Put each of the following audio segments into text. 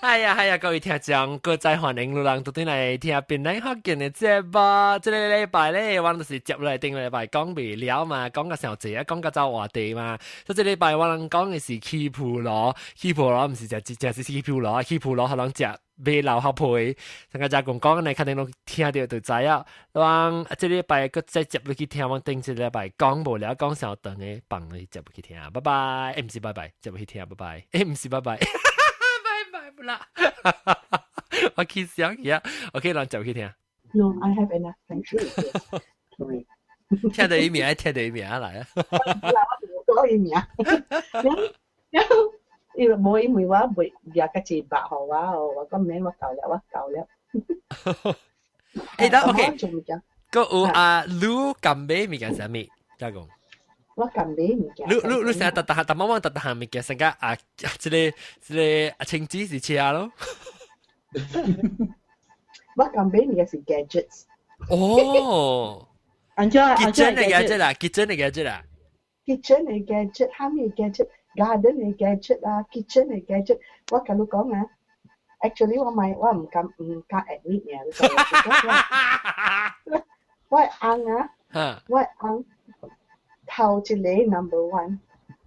係啊係啊，各位聽眾，閣再歡迎路人倒轉來聽檳榔福建的節目。這個禮拜咧，我就是接落來頂禮拜講未了嘛，講個上濟啊，講個走話題嘛。所以這禮拜我人講的是起鋪爐，起鋪爐毋是食食是起鋪爐，起鋪爐予人食買老合皮。上個只講講呢，肯定攏聽著就知影。我這禮拜閣再接落去聽，我頂這禮拜講無了，講上長的，放你接落去聽。拜拜，欸，毋是拜拜，接落去聽，拜拜，欸，毋是拜拜。拜拜啦！我去想去啊，OK，咱就去聽。 No, I have enough. Thank you. Sorry. 聽到伊名，聽到伊名來啊！我講伊名。然後伊無因為我袂掠較濟肉予我哦，我講免我夠了，我夠了。欸，得 OK。做物件。閣有啊，你敢買物件啥物？再講。我敢買物件。你你你成日逐逐項，逐晚晚逐逐項物件，成個啊，這個這個啊，清子是車咯。我敢買物件是 gadgets。哦。按怎 kitchen 的 gadget 啦，kitchen 的 gadget 啦。 kitchen 的 gadget，啥物 gadget，garden 的 gadget 啊，kitchen 的 gadget，我共你講啊，actually 我買我毋敢毋敢 admit 爾，我翁啊，我翁頭一個 number one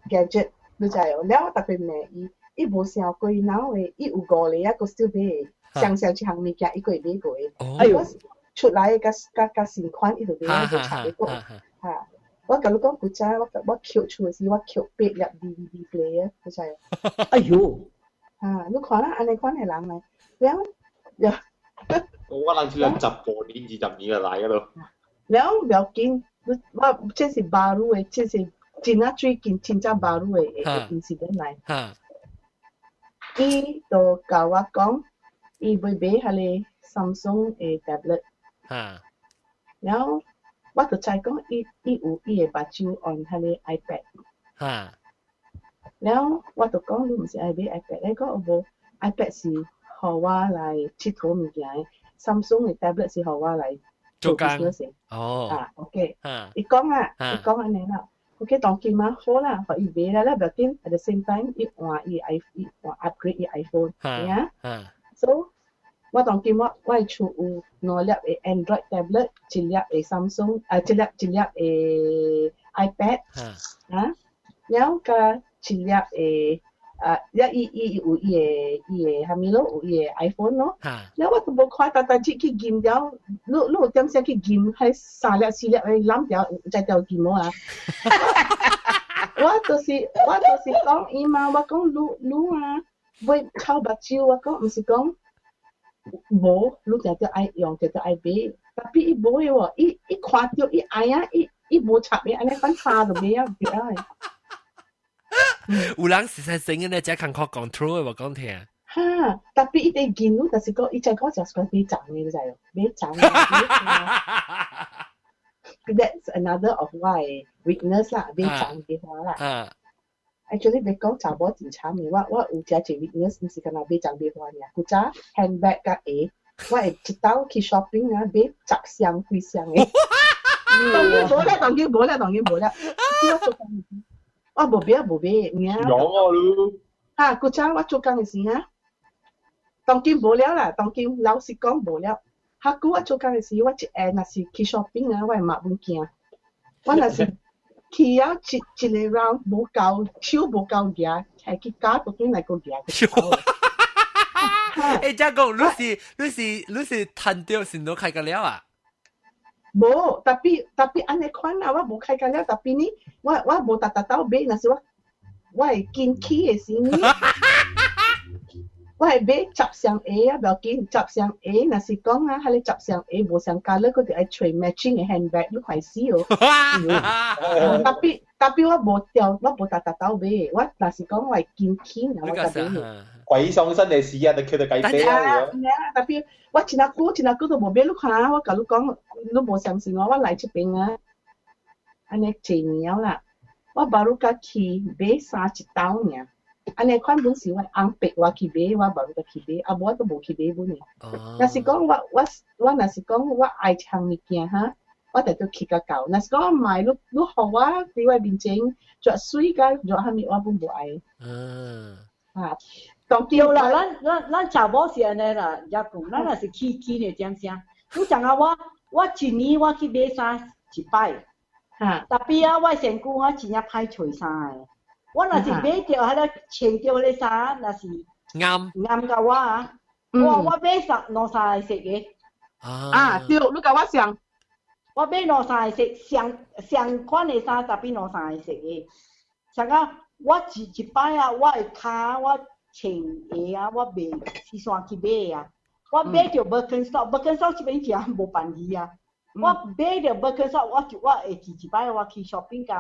gadget，你知無？了我特別罵伊，伊無想過腦的，伊有五個啊，閣still 買，雙雙一項物件，伊閣會買過。哎喲，出來的佮佮佮新款，伊就買，就插咧個，哈。我共你講古早，我我抾厝的時，我抾八粒 DVD player，你知無？哎喲！啊，你看啦，按呢款的人來，了，了。我諗住10多年、20年就來嗰度。了毋要緊，我這是 baru 的，這是真啊最近真正 baru 的 incident 來。伊就共我講，伊欲買彼個 Samsung 的 tablet。然後我就知講，伊伊有伊的目睭 on 彼個 iPad。然後我就講，你毋是愛買 iPad，伊講無 iPad 是予我來𨑨迌物件的，Samsung 的 tablet 是予我來做 business 的。哦。啊，OK。伊講啊，伊講按呢啦。OK，當今嘛好啦，予伊買啦，了無要緊。At the same time，伊換伊 i 伊換 upgrade 伊 iPhone，係啊。So 我當今我我厝有兩粒的 Android tablet，一粒的 Samsung，啊，一粒一粒的 iPad，啊，了佮一粒的啊，了伊伊有伊的伊的啥物咯，有伊的 iPhone 咯。了我都無看，逐逐日去驗了，你你有點聲去驗，彼三粒四粒的攬掉，再掉驗無啊？我就是我就是講伊嘛，我講你你啊，買臭目睭，我講毋是講。無，你定著愛用，定著愛買。Tapi 伊無的喎，伊伊看著伊愛啊，伊伊無插的，按呢款衫就買啊，袂愛。有人實在成日咧，只艱苦 control 的，無講聽。哈，tapi 伊佇見你，就是講伊才講就是講買髒的，你知無？買髒的。That's another of 我的 weakness 啦，買髒的話啦。Actually，欲講查某真慘的，我我有誠濟 weakness，毋是干焦買髒買花爾。古早 handbag 佮鞋，我會一兜去 shopping 啊，買十雙幾雙的。當然無了，當然無了，當然無了。我做工，我無買無買，爾。有啊你。哈，古早我做工的時啊，當今無了啦，當今老實講無了。哈，久我做工的時，我一下若是去 shopping 啊，我會罵阮囝。我若是去啊一一個 round 無夠手無夠舉，係去加倒轉來閣舉。欸，這講你是你是你是趁著先都開個了啊？無，tapi tapi 按呢款啊，我無開個了，tapi 呢，我我無逐逐兜買，若是我我會緊去的時呢，我會買十雙鞋啊，無要緊，十雙鞋，若是講啊，彼個十雙鞋無相 colour，閣就愛揣 matching 的 handbag，你快死哦。Tapi tapi 我無掉，我無逐逐兜買，我若是講我會緊去，我才買。鬼上身的時啊，就叫做雞飛啊！ Tapi 我真啊久真啊久都無買，你看啊，我共你講，你無相信我，我來這邊啊，按呢濟年啦，我 baru 才去買衫一兜爾。按呢款本是我翁逼我去買，我 baru 才去買，啊無我都無去買本的。若是講我我我若是講我愛一項物件哈，我就都去甲到。若是講我買你你予我佇我面前著媠甲著啥物，我本無愛。啊，當對啦，咱查某是按呢啦，也講咱若是起起的點聲。你知影我一年我去買衫一擺，特別啊，我身軀我真正歹揣衫的。我若是買著彼個穿著彼個衫，若是啱啱佮我啊，我買衫兩三個色的。啊，對，你佮我相。我買兩三個色，相相款的衫，特別兩三個色的。像講我一擺啊，我的跤我穿鞋啊，我袂四山去買啊。我買著 Birkenstock，Birkenstock 這邊誠無便宜啊。我買著 Birkenstock，我就我會記一擺我去 shopping 共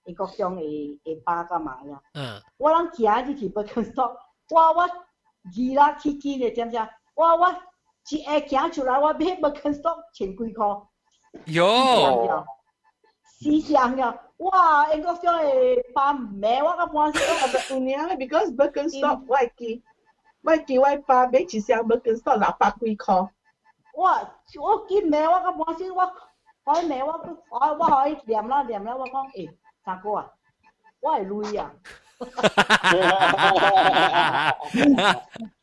英國鄉的爸佮媽啊。我攏行入去 Birkenstock，我二啦去去的，知毋知？我一下行出來，我買 Birkenstock 千幾箍。喲！死相呀！哇，英國鄉的爸罵我甲半死。有影，because Birkenstock 我會記，我會記我爸買一雙 Birkenstock 600幾箍。我記罵我甲半死，我罵我我予伊念啦念啦，我講欸，三哥啊，我會累啊。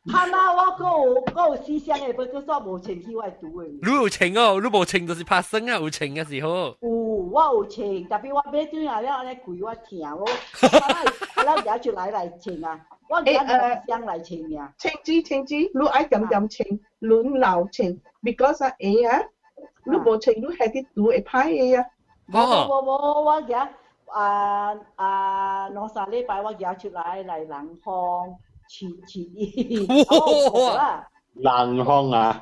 哈那我閣有四雙的，不過煞無穿去我的櫥的。你有穿哦，你無穿就是拍算啊，有穿嘅時候。有，我有穿，特別我買轉來了按呢跪我疼我，我咱舉出來來穿啊，我舉兩雙來穿爾。穿子穿子，你愛點點穿，輪流穿，because 啊鞋啊，你無穿你係啲櫥會歹的啊。無無無，我舉啊兩三禮拜我舉出來來人風。試試伊，哇！人風啊！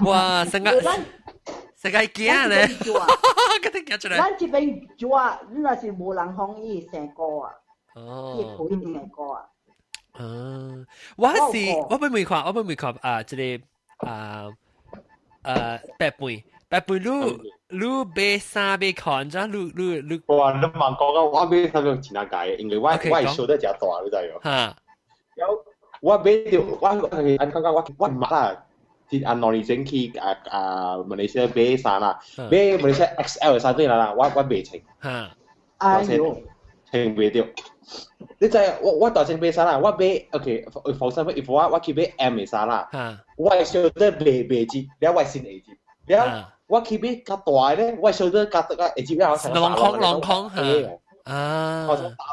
哇！成個成個驚咧，佢哋驚出來。咱這邊做啊，你若是無人風，伊會生菇啊。哦。伊會皮生菇啊。嗯，我是我欲問看，我欲問看啊，這個啊白背白背，你買衫買看怎？你你。哇！你問講啊，我買衫真正解，因為我收得誠大，你知無？哈。有我買著我按感覺我毋捌啦，按2年前去啊啊馬來西亞買衫啦，買馬來西亞 XL 的衫對啦啦，我袂穿。哎喲，穿袂著。你知我大前買衫啦，我買 OK，放心，if 我去買 M 的衫啦，我的 shoulder 袂摺，了我身會摺，了我去買較大的咧，我 shoulder 較較會摺了，我镂空镂空嚇，啊，我想打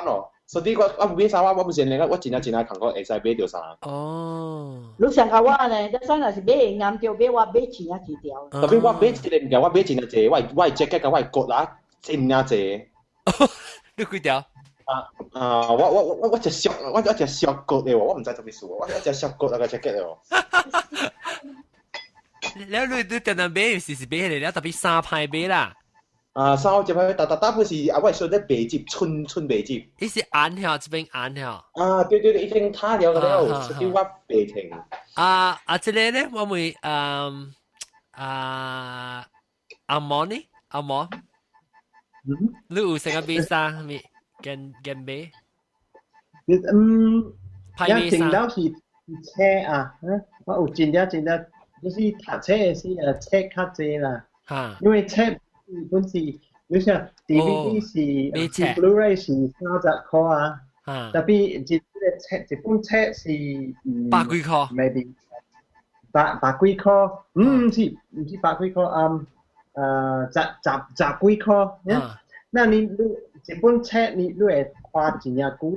攏咯。所以我買衫，我毋是那個，我真正真正感覺會使買著衫。哦。你像甲我呢，你算若是買會啱著買，我買錢也一條。特別我買一個物件，我買真正濟，我 jacket 佮我骨啊，真正濟。你幾條？啊啊！我食小我食小骨的喎，我毋知啥物事，我食小骨那個 jacket 的喎。了你定定買是買彼個，了特別衫歹買啦。啊，衫我這擺逐逐大本是啊，我說咧袂摺，寸寸袂摺。伊是按條，這邊按條。啊，對對對，已經塌了了，所以我袂停。啊啊，這個咧，我問嗯啊阿毛呢？阿毛，你有成個買衫咪？跟跟買？嗯，一聽到是冊啊，我有真正真正，就是讀冊的時啊，冊較濟啦。因為冊本是，你想 DVD 是 Blu-ray 是30箍啊，特別一個冊一本冊是百幾箍，maybe 百幾箍，嗯，毋是百幾箍啊，十幾箍，那你一本冊你會看真正久啦。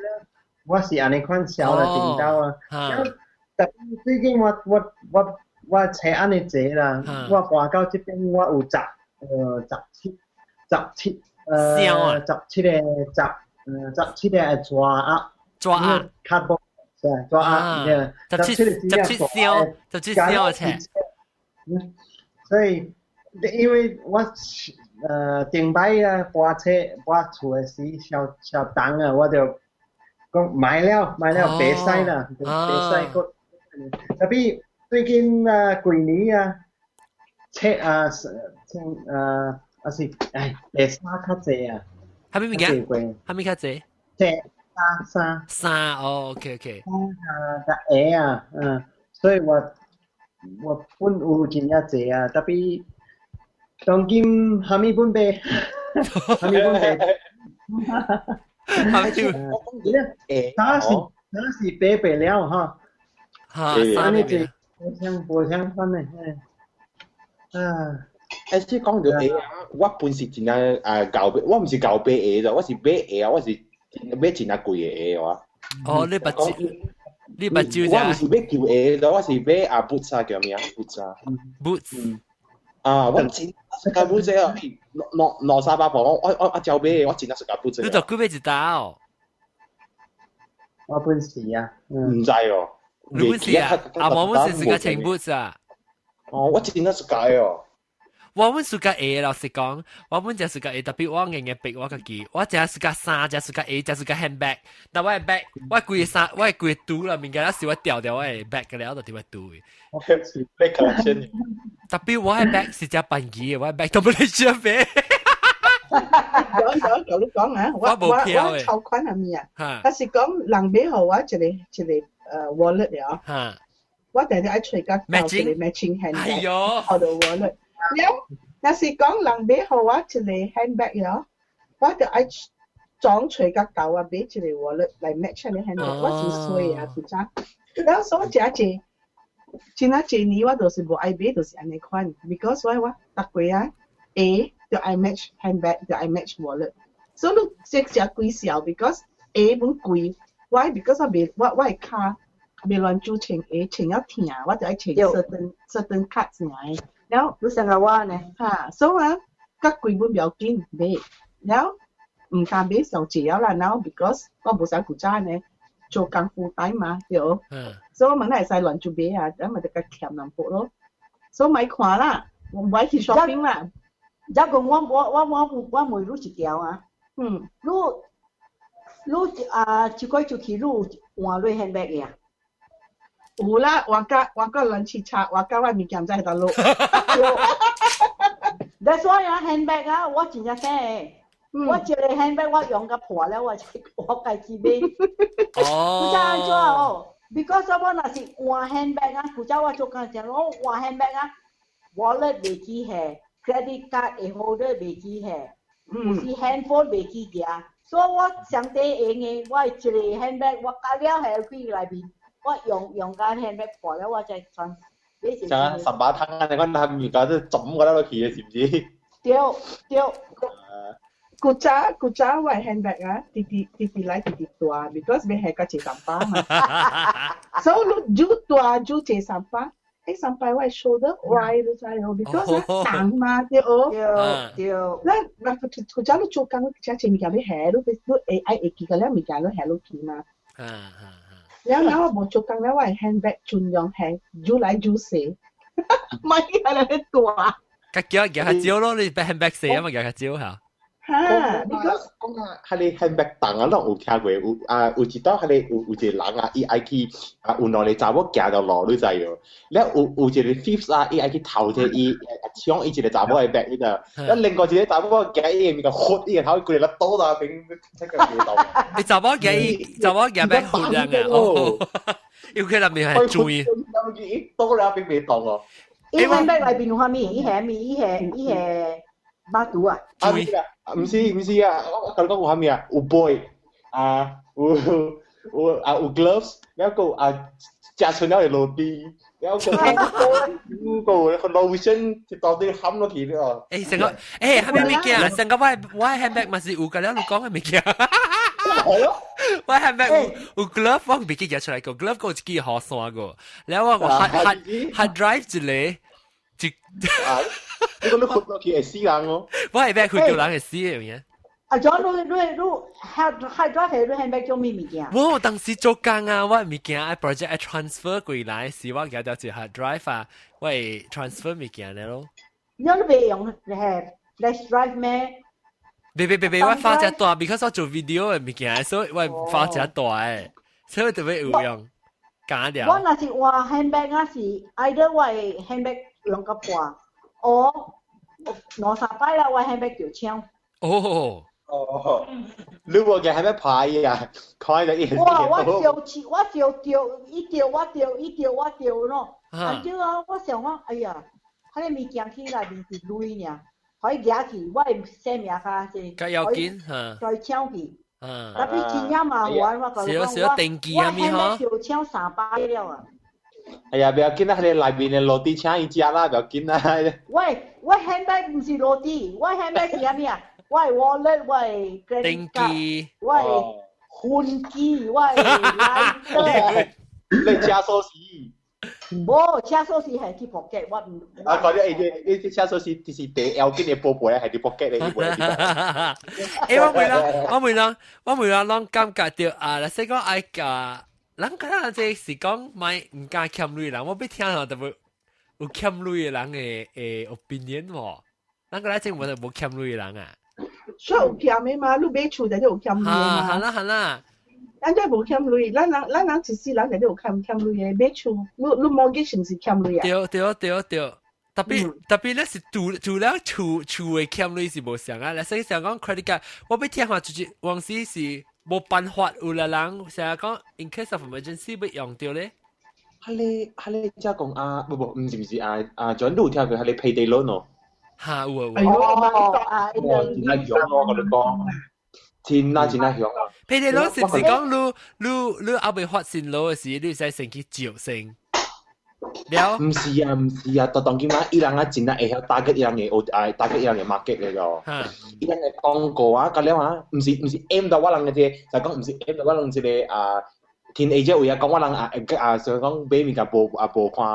我是按呢款銷啦，真到啊。特別最近我冊按呢濟啦，我搬到這邊我有十七17個紙盒，紙盒，卡簿，紙盒，17箱，17箱的冊。所以因為我頂擺啊搬冊搬厝的時，小小重啊，我就講買了買了，袂使啦，袂使閣。特別最近啊，過年啊，冊啊，穿啊，啊是，唉，白衫較濟啊。啥物物件？啥物較濟？冊衫衫。衫哦，OK OK。衫啊，鞋啊，嗯，所以我本有真正濟啊，特別當今蝦米本買，蝦米本買。蝦米衫是衫是白白了哈。嚇，衫呢就無相關的。啊，誒，講到鞋啊，我本是真正啊𠢕買，我毋是𠢕買鞋咋，我是買鞋啊，我是買真正貴的鞋我。哦，你目睭，你目睭我毋是買舊鞋咋，我是買啊 boots 啊，叫咩啊 boots 啊？boots。啊，我真世界 boots 啊，兩三百磅，我照買，我真正世界 boots。你就幾買一打？我本是啊，毋知哦。你本是啊？啊，我本是自家穿 boots 啊。哦，我真正世界哦。我本暑假鞋，老實講，我本就暑假鞋，特別我硬硬逼我家己，我只暑假衫，只暑假鞋，只暑假 handbag。但我的 bag，我規個衫，我規個袋啦，物件是我掉掉我的 bag 嘅了，就佇我袋。我是 bag collection。特別我的 bag 是只笨機嘅，我的 bag 都冇你知咩。講講講你講啊，我超款係咩啊？但是講人買予我一個 wallet 了，我定定愛揣個一個 matching handbag，哎喲，好的 wallet。了，若是講人買予我一個 handbag 了，我就愛裝揣個舊啊買一個 wallet 來 match 個 handbag，我是衰啊，是真。了所以真濟，真啊濟年我就是無愛買，就是按呢款，because 我逐過啊，鞋就愛 match handbag，就愛 match wallet。所以你這只貴小，because 鞋本貴，why？because 我袂我我的跤袂亂煮穿鞋，穿了疼，我就愛穿 certain cut 爾。然後你成日話呢？嚇，所以啊，較貴本不要緊買，然後毋敢買上濟了啦，然後 because 我無使古早呢，做工負擔嘛，對。所以我問會使亂做買啊，咁咪就較欠淡薄咯。所以莫看啦，我唔愛去 shopping 啦。一個我問你一條啊，你啊，一個出去你有換落 handbag 嘅啊？有啦，我甲亂七叉，我甲我物件在佗落。 That's why 啊，handbag 啊，我真正省。我一個 handbag 我用甲破了，我家己買。哦。古早按怎哦？Because 我若是換 handbag 啊，古早我做工時，我換 handbag 啊，wallet 袂記下，credit card 的 holder 袂記下，有時 handphone 袂記行，所以我上底用的，我一個 handbag 我加了喺櫃內面，我用甲 handbag 破了，我再穿。像十八湯啊，你講他而家都總嗰得落去嘅，是唔是？對對。古早我 handbag 啊，直直直直來直直大，because 欲下較濟三包嘛。所以你愈大愈濟三包，三擺我 shoulder 歪你知哦，because 重嘛對哦。對對。咱古早你做工，遮濟物件欲下，你會愛會記個了物件你下落去嘛。然後我無做工了，我 handbag 盡量下，愈來愈細，莫去來越大。較叫較少咯，你 handbag 細啊嘛，較少嚇。哈，你講講啊，係你 handbag 重啊，攏有聽過，有啊，有一道係你有一個人啊，伊愛去啊，有兩個查某行條路，你知無？了有一個 thieves 啊，伊愛去偷摕伊搶伊一個查某的 bag 你知？了另外一個查某行伊的物件，豁伊個頭，規個倒啦邊，這個袂動。你查某行伊查某行 bag 豁人啊？哦，因為佢內面係注意。伊倒了邊袂動哦。伊 handbag 內面有啥物？伊係物？伊係馬肚啊？啊，毋是啊，我共你講有啥物啊？有杯啊，有啊有 gloves，了閣啊食剩了的螺絲，了閣有個 lotion 一大堆含落去了。欸，成個欸，啥物物件？成個我 handbag 嘛是有個了，你講的物件。係咯，我 handbag 有 glove，我袂記得出來個 glove 閣有一支雨傘個，了我個 hard drive 一個，一。啊！你講你豁落去會死人哦！我係咩豁叫人會死的物件？啊，種你 hard drive 係你 handbag 做咩物件？我當時做工啊，我物件愛 project 愛 transfer 過來，是我舉到一 hard drive 啊，我會 transfer 物件咧咯。你都袂用係 flash drive 咩？別別別別，我發隻大，because 我做 video 的物件，所以我發隻大的，所以特別有用。假掉。我若是換 handbag 啊，是 either 我的 handbag 用個破，我兩三擺啦，我 handbag 就搶。哦。哦，你無嘅係咩牌啊？開咗一。哇！我燒錢，我燒掉，一掉我掉，一掉我掉咯。啊對啊，我想講，哎呀，彼个物件去內面是鐳爾，可以舉去，我的姓名較濟。較要緊嚇。再搶去。特別真正麻煩，我講少少登記啊，咪嗬。我請3擺了啊。哎呀，不要緊啦，你內面的落地請伊食啦，不要緊啦。喂，我 handbag 毋是落地，我 handbag 是啥物啊？我的 wallet，我的 credit card，我的分機，我的 lighter。你車鎖匙？無，車鎖匙係去 pocket，我唔。啊，嗰啲誒，你車鎖匙就是第要緊的寶貝係佇 pocket 的。欸，我袂啦，我袂啦，我袂啦，攏感覺到啊，若說講愛甲，人敢若這是講莫毋敢欠鐳人，我欲聽下特別有欠鐳的人的 opinion 喎。咱個來這無無欠鐳的人啊。所以有欠的嘛，你買厝就有欠鐳嘛。哈啦哈啦。咱這無欠鐳，咱人一世人就有欠欠鐳的買厝，你 mortgage 是毋是欠鐳啊？對對對對，特別咧是除了厝的欠鐳是無相啊，若說想講 credit card，我欲聽話就是往時是無辦法有啦人成日講 in case of emergency 欲用著咧。哈咧，才講啊，不不，毋是啊啊，John 你有聽過彼个 payday loan 哦？哈有啊有。哦啊，哇，真係凶我共你講，真啊真啊凶啊！ payday loan 是毋是講你猶未發薪勞的時，你會使先去借先？了？毋是啊，毋是啊，當今啊，伊人啊真啊會曉 target 伊人的啊，target 伊人的 market 的咯。伊人的廣告啊，甲了啊，毋是 aim 到我人的這個，就講毋是 aim 到我人這個啊。teenager 位啊，講我人啊啊，想講買物件無啊無看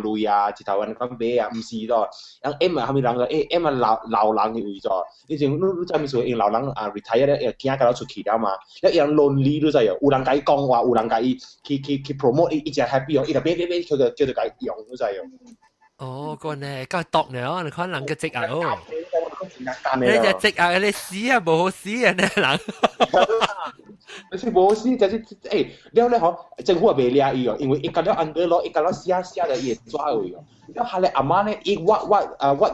鐳啊，一頭按呢款買啊，毋是咯。人 aim 啊，啥物人個 aim 啊老老人的位咗。以前你知物事？因老人啊 retire 了，囝甲了出去了嘛。了伊人 lonely 你知哦，有人共伊講話，有人共伊去 promote 伊，伊誠 happy 哦，伊就買買買，叫做叫做共伊用，你知哦。哦，個呢，夠毒呢，你看人嘅職壓哦。你隻職壓你死啊，無好死啊，呢人。你是無死，就是欸，了咧吼，政府也袂掠伊哦，因為伊甲了 under law，伊甲了寫寫了伊會抓位哦。了下咧阿媽咧，伊我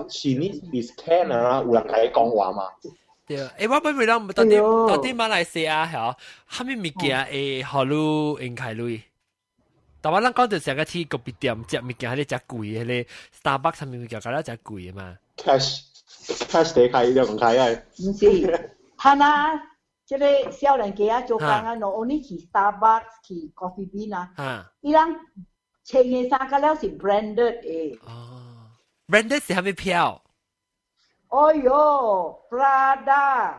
是你 is can 啊，有人共伊講話嘛？對，欸，我欲問人到底馬來西亞吼，啥物物件會予你用開鐳？但我咱講到成個去咖啡店食物件，彼個誠貴，彼個 Starbucks 啥物物件，甲了誠貴的嘛。 Cash cash 地開，你講開啊？毋是，他那。這個少年家啊做工啊，not only 去 Starbucks 去 Coffee Bean 啊，伊人穿的衫甲了是 branded 的。哦，branded 是啥物票？哎喲，Prada。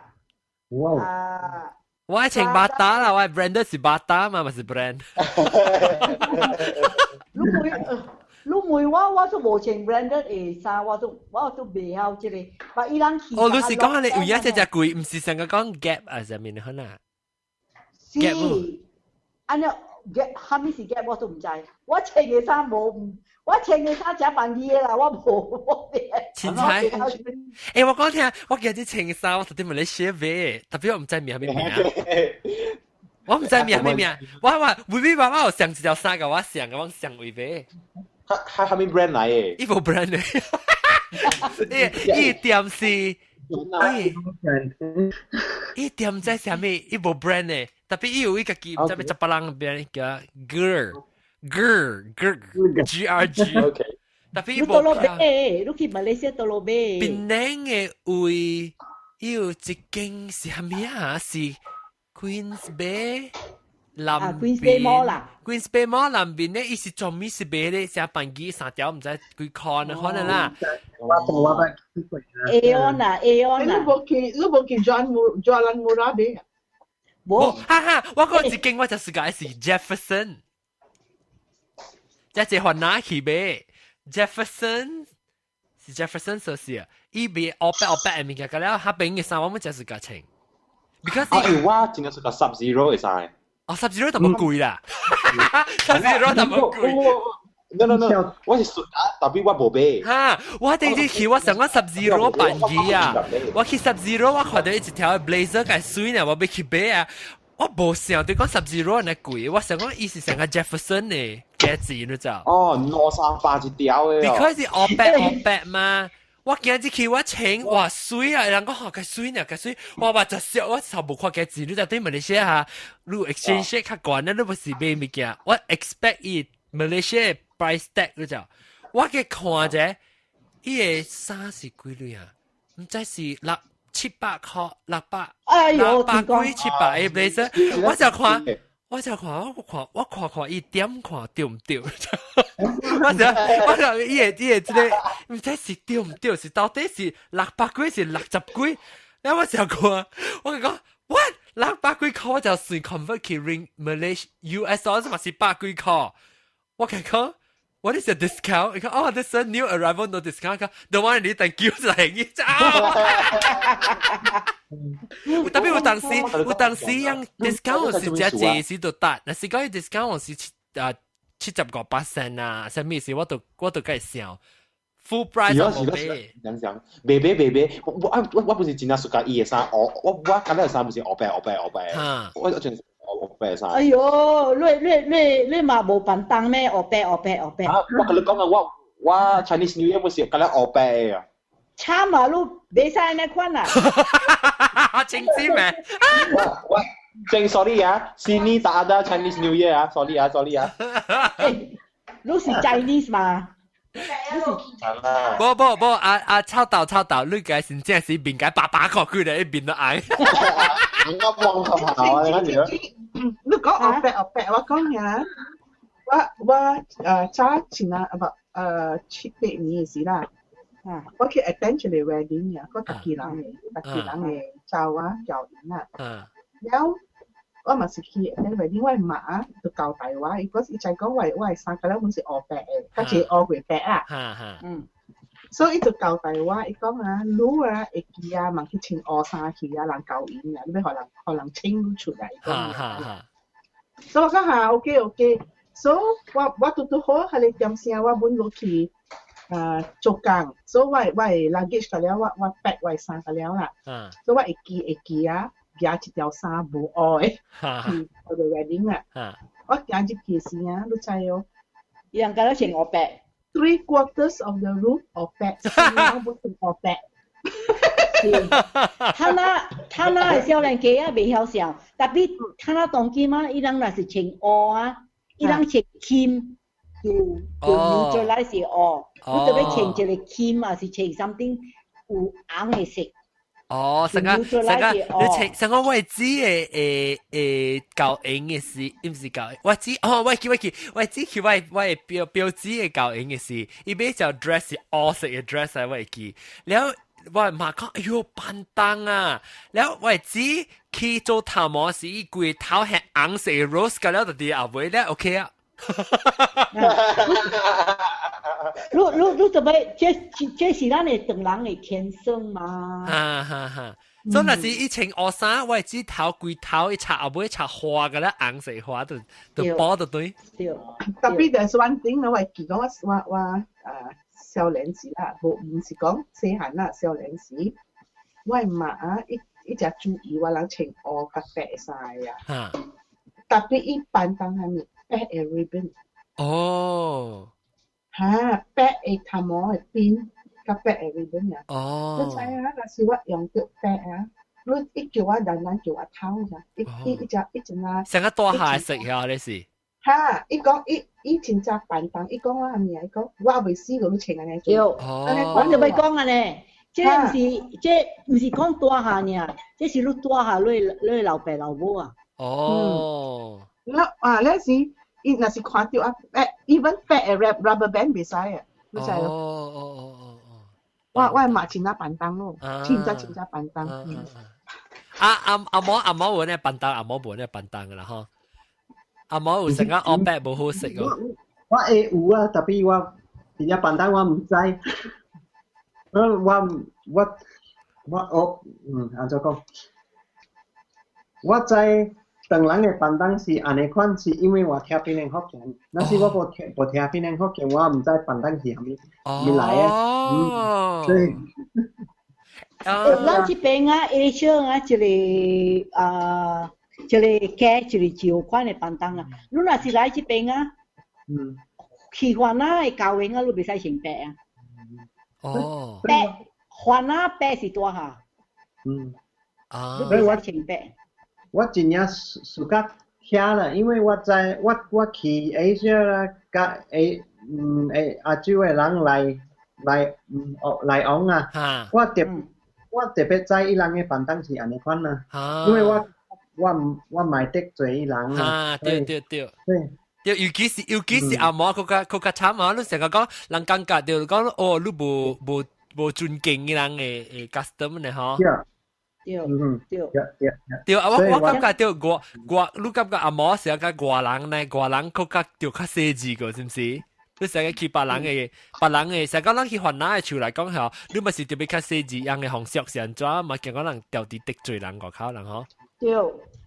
哇！啊，我愛穿 Bata 啦，我 branded 是 Bata 嘛，毋是 brand。你問你問我，我都無穿 branded 的衫，我都袂曉這個。但伊人去。哦，你是講你有影這隻貴，毋是成個講 Gap 啊，啥物你可能？是，按呢 Gap，啥物是 Gap 我都毋知。我穿的衫無，我穿的衫誠便宜的啦，我無我凊彩。欸，我講聽，我今日穿衫，我特別問你寫買，特別我毋知名啥物名。我毋知名啥物名，我話微微媽媽有上一條衫共我上，共我上位買。他啥物 brand 來的？伊無 brand 的，伊店是，伊店毋知啥物，伊無 brand 的，特別伊有伊家己，毋知欲十別人 brand 叫 Girl Girl Girl G R G。特別伊無。你佗落買？你去馬來西亞佗落買？檳城的位，伊有一間是啥物啊？是 Queens Bay。南邊 Queens Bay Mall 啦，Queens Bay Mall 南邊咧，伊是專門是賣咧，成辦機三條毋知幾箍呢，可能啦。我我捌去過。 Aeon 啊，Aeon 啊。你無去 Jalan Murah 買？無，哈哈，我講一間我就是講是 Jefferson，這是番仔去買 Jefferson 是 Jefferson 所是啊，伊賣烏白烏白的物件，佮了彼邊的衫我們就是共穿。Because 啊，我真正是個 Sub Zero 會使。哦，Sub Zero 淡薄貴啦，Sub Zero 淡薄貴。 No no no，我是說啊，特別我無買。哈，我第一次去我想講 Sub Zero 便宜啊，我去 Sub Zero 我看到一條 blazer 較媠呢，我欲去買啊。我無想著講 Sub Zero 按呢貴，我想講伊是成個 Jefferson 的價錢，你知？哦，兩三百一條的。 Because 是烏白烏白嘛。我今日去我穿哇媠啊！人講吼較媠呢，較媠。我話就笑，我頭無看價錢，你就對馬來西亞你 exchange rate 較懸咧，你不是買物件。我 expect 伊馬來西亞 price tag 你知？我去看者，伊的衫是幾鐳啊？毋知是六700塊，600，哎呦， 600幾700嘅 blazer，我就看。我就看，我看，我看看伊點看對毋對？我就伊個這個，毋知是對毋對，是到底是600幾是60幾？然後我就看，我就講，what 600幾塊，我就算 convert 去 ring Malaysia US dollar 嘛是百幾塊。我佢講，what is the discount？伊講，哦，this is a new arrival no discount。講，the one 你等叫就係伊特別有當時樣 discount 是只濟時就得，若是講 discount 是75% 啊，啥物事我都該想 full price 我冇買。講講，袂買袂買，我不是真正 suka 伊的衫，我感覺衫不是黑白黑白黑白，我真是黑白衫。哎喲，你嘛無便當咩？黑白黑白黑白。啊！我共你講啊，我 Chinese New Year 不是感覺黑白的啊。慘啊！你袂使按呢款啊！清知咩？我正 sorry 啊，sini tak ada Chinese New Year 啊，sorry 啊，sorry 啊。你是 Chinese 嘛？無無無，阿阿臭豆臭豆，你該真正是面該白白個佢咧，一面都愛。我望頭頭啊，你睇住。你講黑白黑白，我講呀，我早前啊，不7、8年的時啦。我去 attend 一個 wedding 啊，我家己人的，家己人的走啊，教人啊。了我嘛是去 attend wedding，我媽就交代我，伊講伊知講我的衫個了本是烏白的，較濟烏過白啊。所以伊就交代我，伊講啊，你啊會記啊，嘛去穿烏衫去啊，人交應啊，你欲予人予人穿出來。所以我講哈，OK OK，所以我拄拄好，彼個點聲我本落去。做工，所以我的 luggage 個了，我 pack 我的衫個了啦。所以我會記啊，舉一條衫無烏的去我的 wedding 啊。我行入去時啊，你知哦，人家都穿烏白。 Three quarters of the room 烏白，我無穿烏白。他那的少年家啊，袂曉笑，tapi 他那當今啊，伊人若是穿烏啊，伊人穿金。就neutralize 是烏，你特別穿一個金啊，是穿 something 有紅的色。哦，成個成個你穿成個我知的誒教英的是，毋是教我知哦，我記我記我知佢我表表姊的教英的是，伊買條 dress 是烏色的 dress 啊，我會記。了我媽講，哎喲，便當啊！了我知去做頭毛時，伊規頭係紅色的 rose，個了就佇後尾咧 OK 啊。你特別，這是咱的唐人的天生嘛？哈哈哈！所以若是以前烏衫，我會知頭規頭一插後尾插花個咧，紅色花就包就對。對。 Tapi there's one thing 我會記講我少年時啦，無毋是講細漢啦，少年時，我媽啊一直注意我人穿烏佮白衫啊。Tapi 伊便當係咪？白的 ribbon。哦。哈，白的頭毛的邊，佮白的 ribbon 啊。你知啊？若是我用著白啊，你一叫我單單叫我頭咋？伊伊一只一陣啊。成個大下色呀，你是？哈！伊講伊伊真正便當，伊講我啥物啊？伊講我未死過，你穿按呢做。我就欲講按呢，這毋是講大下爾，這是你大下你老爸老母啊。哦。那啊，那是伊若是看著啊，even 白的 rubber band 袂使啊，你知咯？哦。我嘛真正便當咯，真正真正便當。啊阿阿毛阿毛有呢便當，阿毛無呢便當噶啦吼。阿毛有成個烏白無好食哦。我會有啊，tapi 我真正便當我毋知。我按怎講？我知。唐人的便當是按呢款，是因為我聽檳城福建。若是我無聽檳城福建，我毋知便當是啥物物來的。所以，咱這邊啊，Asia 啊，一個啊，一個雞，一個舊款的便當啊。你若是來這邊啊，去番仔的教員啊，你袂使穿白啊。白，番仔白是大下。你袂使穿白。我真正 suka 聽啦，因為我知我去 Asia 啦，佮亞洲的人來來往啊，我特我特別知伊人嘅板凳是按呢款啦，因為我唔係得罪伊人啊。對對對。對。對，尤其是阿嬤，閣較慘啊！你成日講人感覺就講哦，你無尊敬伊人的 custom 呢嗬。對對對對對啊！我感覺對我我你感覺阿嬤是較外人呢，外人閣較就較細緻個，是毋是？你成日去別人的，成日講咱去番仔的厝來講吼，你嘛是特別較細緻，樣的方式是按怎嘛？驚講人調佇得罪人外口人吼。對，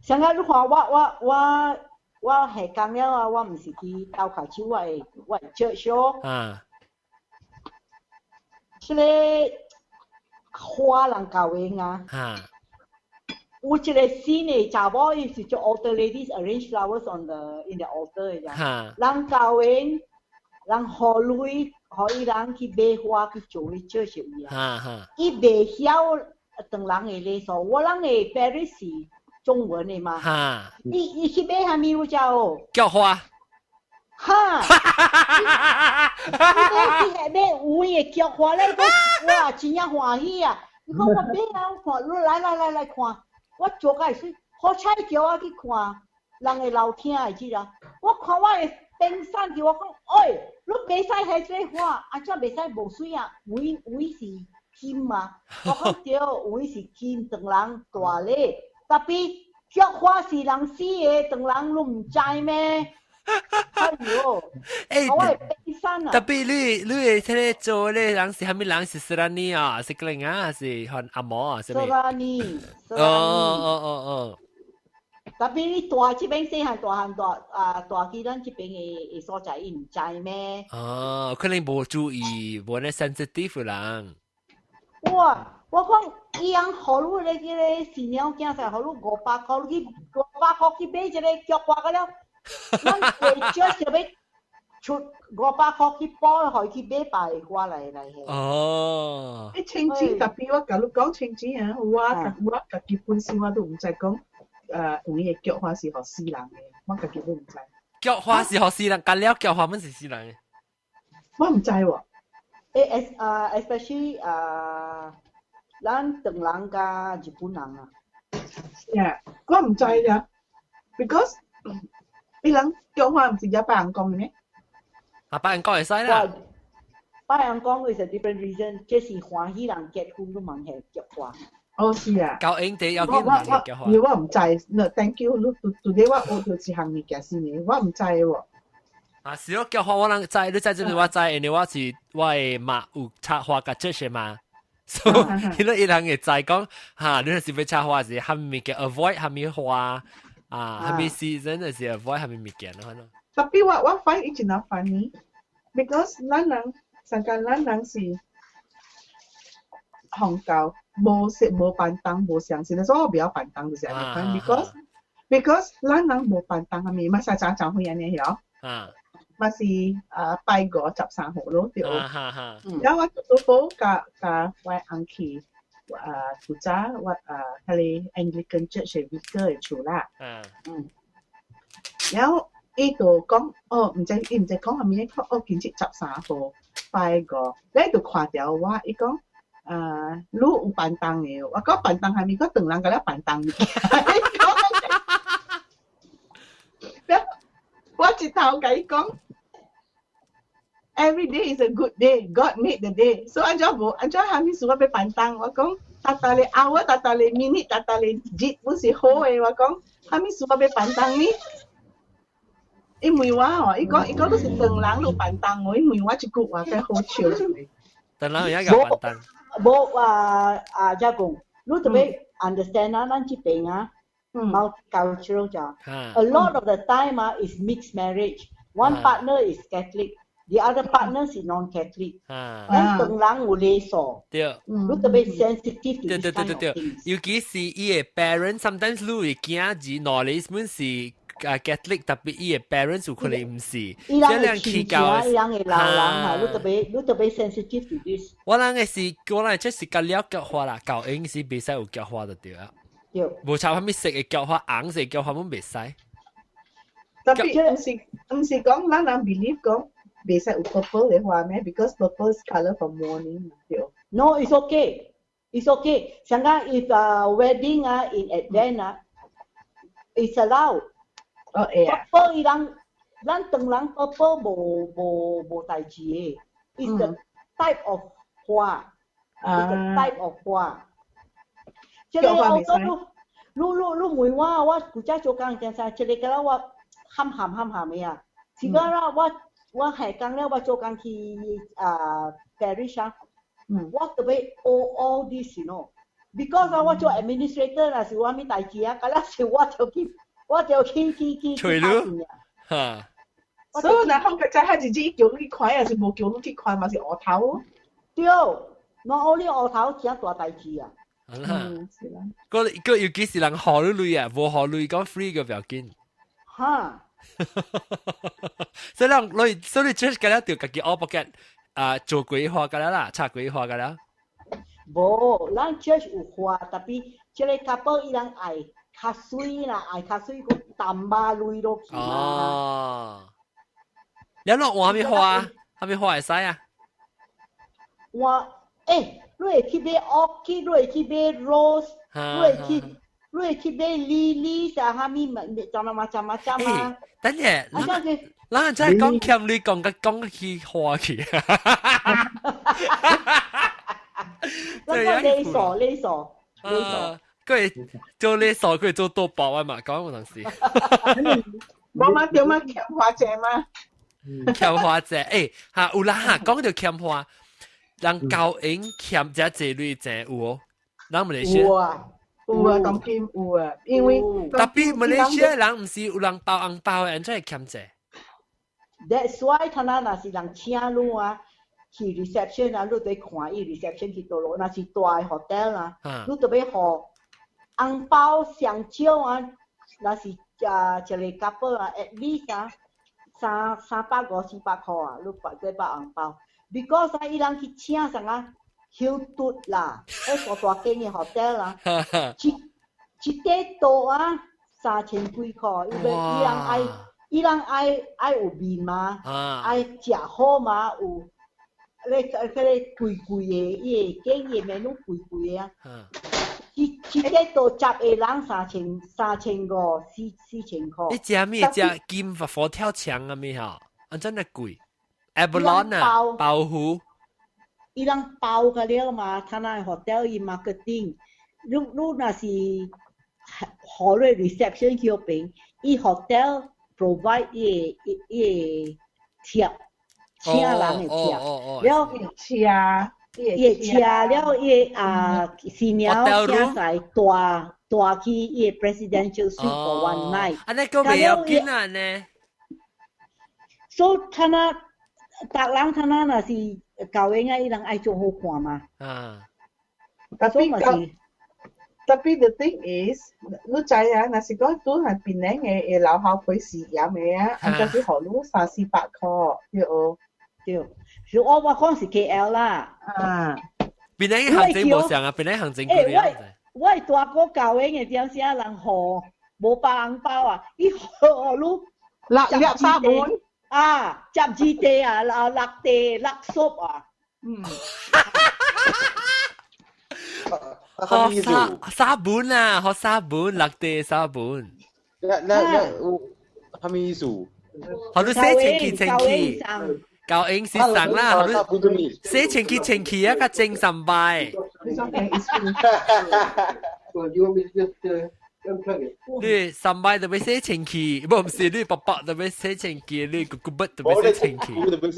上個你看我下工了啊，我毋是去鬥跤手，我會着燒。這個華人教會啊。有一個新的查某，伊是做 altar ladies arrange flowers on the in the altar 的。人教會人予鐳，予伊人去買花去做去照相伊啊。伊袂曉唐人的禮數，我人的 parish 是中文的嘛。伊去買啥物你知無？菊花。哈！伊買買有的菊花咧，哇，真正歡喜啊！伊講我買啊，我看，你來來來來看，我做甲會媠，好彩叫我去看人的樓廳的這個，我看我的冰山去，我講，喂，你袂使彼這個花，啊怎袂使無媠啊？有有是金嘛？我講對，有是金，唐人大禮，tapi 菊花是人死的，唐人你毋知咩？哎喲，欸，我會悲傷啊！ Tapi 你會這個做咧人是啥物人是斯蘭尼啊？是個人啊？還是番紅毛啊？是斯蘭尼。哦哦哦哦。 Tapi 你大這邊細漢大漢大啊大去咱這邊的所在，伊毋知咩？哦，可能無注意，無呢 sensitive 人。哇！我講伊人予你咧這個新娘囝婿，予你500箍，你去500箍去買一個菊花個了。咱會少想欲出500箍去補，予伊去買白花來來。哦。欸，清錢 tapi 我共你講清錢啊，我家己本身我都毋知講，有影菊花是予死人的，我家己都毋知。菊花是予死人，干了菊花們是死人的。我毋知喎。欸，es 啊，especially 啊，咱唐人佮日本人啊。 Yeah，我毋知呀，because 伊人菊花毋是也拜人講的咩？啊，拜人講會使啦。拜人講 is a different reason，這是歡喜人結婚都嘛係菊花。哦，是啊。交應地要緊我我因為我毋知，no thank you，你拄拄我學到一項物件新的，我毋知喎。啊，是咯，菊花我人知，你知這個我知，因為我是我的媽有插花佮這些嘛。所以彼伊人會知講，哈，你若是欲插花是啥物件 avoid 啥物花啊，啥物 season 就是 avoid 啥物物件咯。 Tapi 我 find 伊真 funny，because 咱人上間咱人是紅教，無食無便當無相信，所以我袂曉便當就是按呢款，because 咱人無便當啥物，嘛是早早會按呢曉，嘛是啊拜五十三號咯對。然後我拄好佮佮我翁去啊古早我啊彼個 Anglican Church 的 vicar 的厝啦。然後伊就講，哦，毋知伊毋知講啥物，講哦，今日十三號拜五，你就看著我，伊講，啊，你有便當的，我講便當啥物，我唐人共了便當物件。了，我一頭共伊講，Every day is a good day. God made the day. So 按怎無按怎啥物事我欲便當，我講，逐逐个 hour，逐逐个 minute，逐逐個日本是好的，我講，啥物事我欲便當呢？伊問我哦，伊講你是唐人你便當哦，伊問我這句話真好笑。唐人有一個便當。無啊啊，遮講，你特別 understand 啊，咱這邊啊，multicultural 就，a lot of the time 啊 is mixed marriage. One partner is Catholic, the other partner is non-Catholic. 咱唐人有禮數，你特別 sensitive to this kind of things。尤其是伊的 parents，sometimes 你會囝兒兩個本是啊 Catholic， tapi 伊的 parents 有可能毋是。伊人的親戚，伊人的老人啊，你特別 sensitive to this。我人的是，我人這是佮了菊花啦，舊應是袂使有菊花就對啊。對。無插啥物色的菊花，紅色菊花攏袂使。 Tapi 毋是講咱人 believe 講袂使有 purple 的花咩？Because purple is colour for mourning 對。 No, it's okay. It's okay。上講 if wedding 啊 in advance 啊，it's allowed。哦會啊。不過伊人，咱唐人 purple 無代誌的，it's the type of 花，it's the type of 花。這個我都，你問我，我古早做工點啥？這個敢若我含含含含的啊。是講啦，我下工了，我做工去啊 Paris 啊，我特別 all this you know。Because 啊，我做 administrator 若是我啥物代誌啊，敢若是我就去揣你哈。所以若講個仔係自己叫你去看，還是無叫你去看，嘛是烏頭。對，我你烏頭真大代誌啊！嗯，是啦。個個尤其是人予你鐳啊，無予鐳講 free 個不要緊。哈。所以人你所以 church 個了就家己 out pocket 啊做規劃個了啦，插規劃個了。無，咱 church 有花，tapi 這個 couple 伊人愛較媠啦，愛較媠個淡薄鐳落去。哦。你落換啥物花？啥物花會使啊？換，欸，你會去買 orchid，你會去買 rose，你會去買 lily 啥啥物物，怎啊嘛怎啊怎啊？等下，咱真係講欠你講個講去花去。咱講禮數禮數禮數。佢做禮數，佢做多包啊嘛，講有陣時。我嘛對嘛欠花債嘛。欠花債，欸，嚇有啦嚇，講到欠花，人交應欠這濟鐳錢有哦，人馬來西亞有啊，有啊，當今有啊，因為 tapi 馬來西亞人毋是有人包紅包的，按怎會欠債？That's why 他那若是人請你啊，去 reception 啊，你得看伊 reception 去佗落，若是大的 hotel 啊，你特別予紅包上少啊，若是啊一個 couple 啊，at least 啊三百五四百箍啊，你包這包紅包。Because 啊，伊人去請啥啊，休頓啦，迄大大間的 hotel 啦，一塊桌啊三千幾箍，因為伊人愛有面嘛，愛食好嘛，有咧迄個貴貴的，伊會建議面攏貴貴的啊。一塊桌十個人三千五四千箍。你食咩？食金佛跳牆啊咩吼？啊真係貴。Abalone 啊，鮑魚。伊人包個了嘛，他那 hotel 伊 marketing，你若是好咧 reception 去嗰邊，伊 hotel provide 伊個貼，請人的貼，了車，伊個車了伊個啊新娘請晒帶帶去伊個 presidential suite for one night。啊，那個袂要緊啊呢？所以他那。逐人他那若是教會啊，伊人愛做好看嘛。啊， tapi the thing is，你知啊，若是講拄係檳城的會留後配試驗的啊，啊，就是予你三四百箍，對哦。對，是我講是 KL 啦。啊，檳城行情無相啊，檳城行情貴欸，我大哥教會的點啥人予無包紅包啊？伊予你六粒沙盤。啊，12塊啊，啊六塊六 sup 啊。嗯。予沙沙本啊，予沙本六塊沙本。那啥物意思？予你洗清氣清氣，教英是送啦，予你洗清氣清氣啊，較精神擺。你三擺就欲洗清氣，無毋是你爸爸就欲洗清氣，你姑姑伯就欲洗清氣。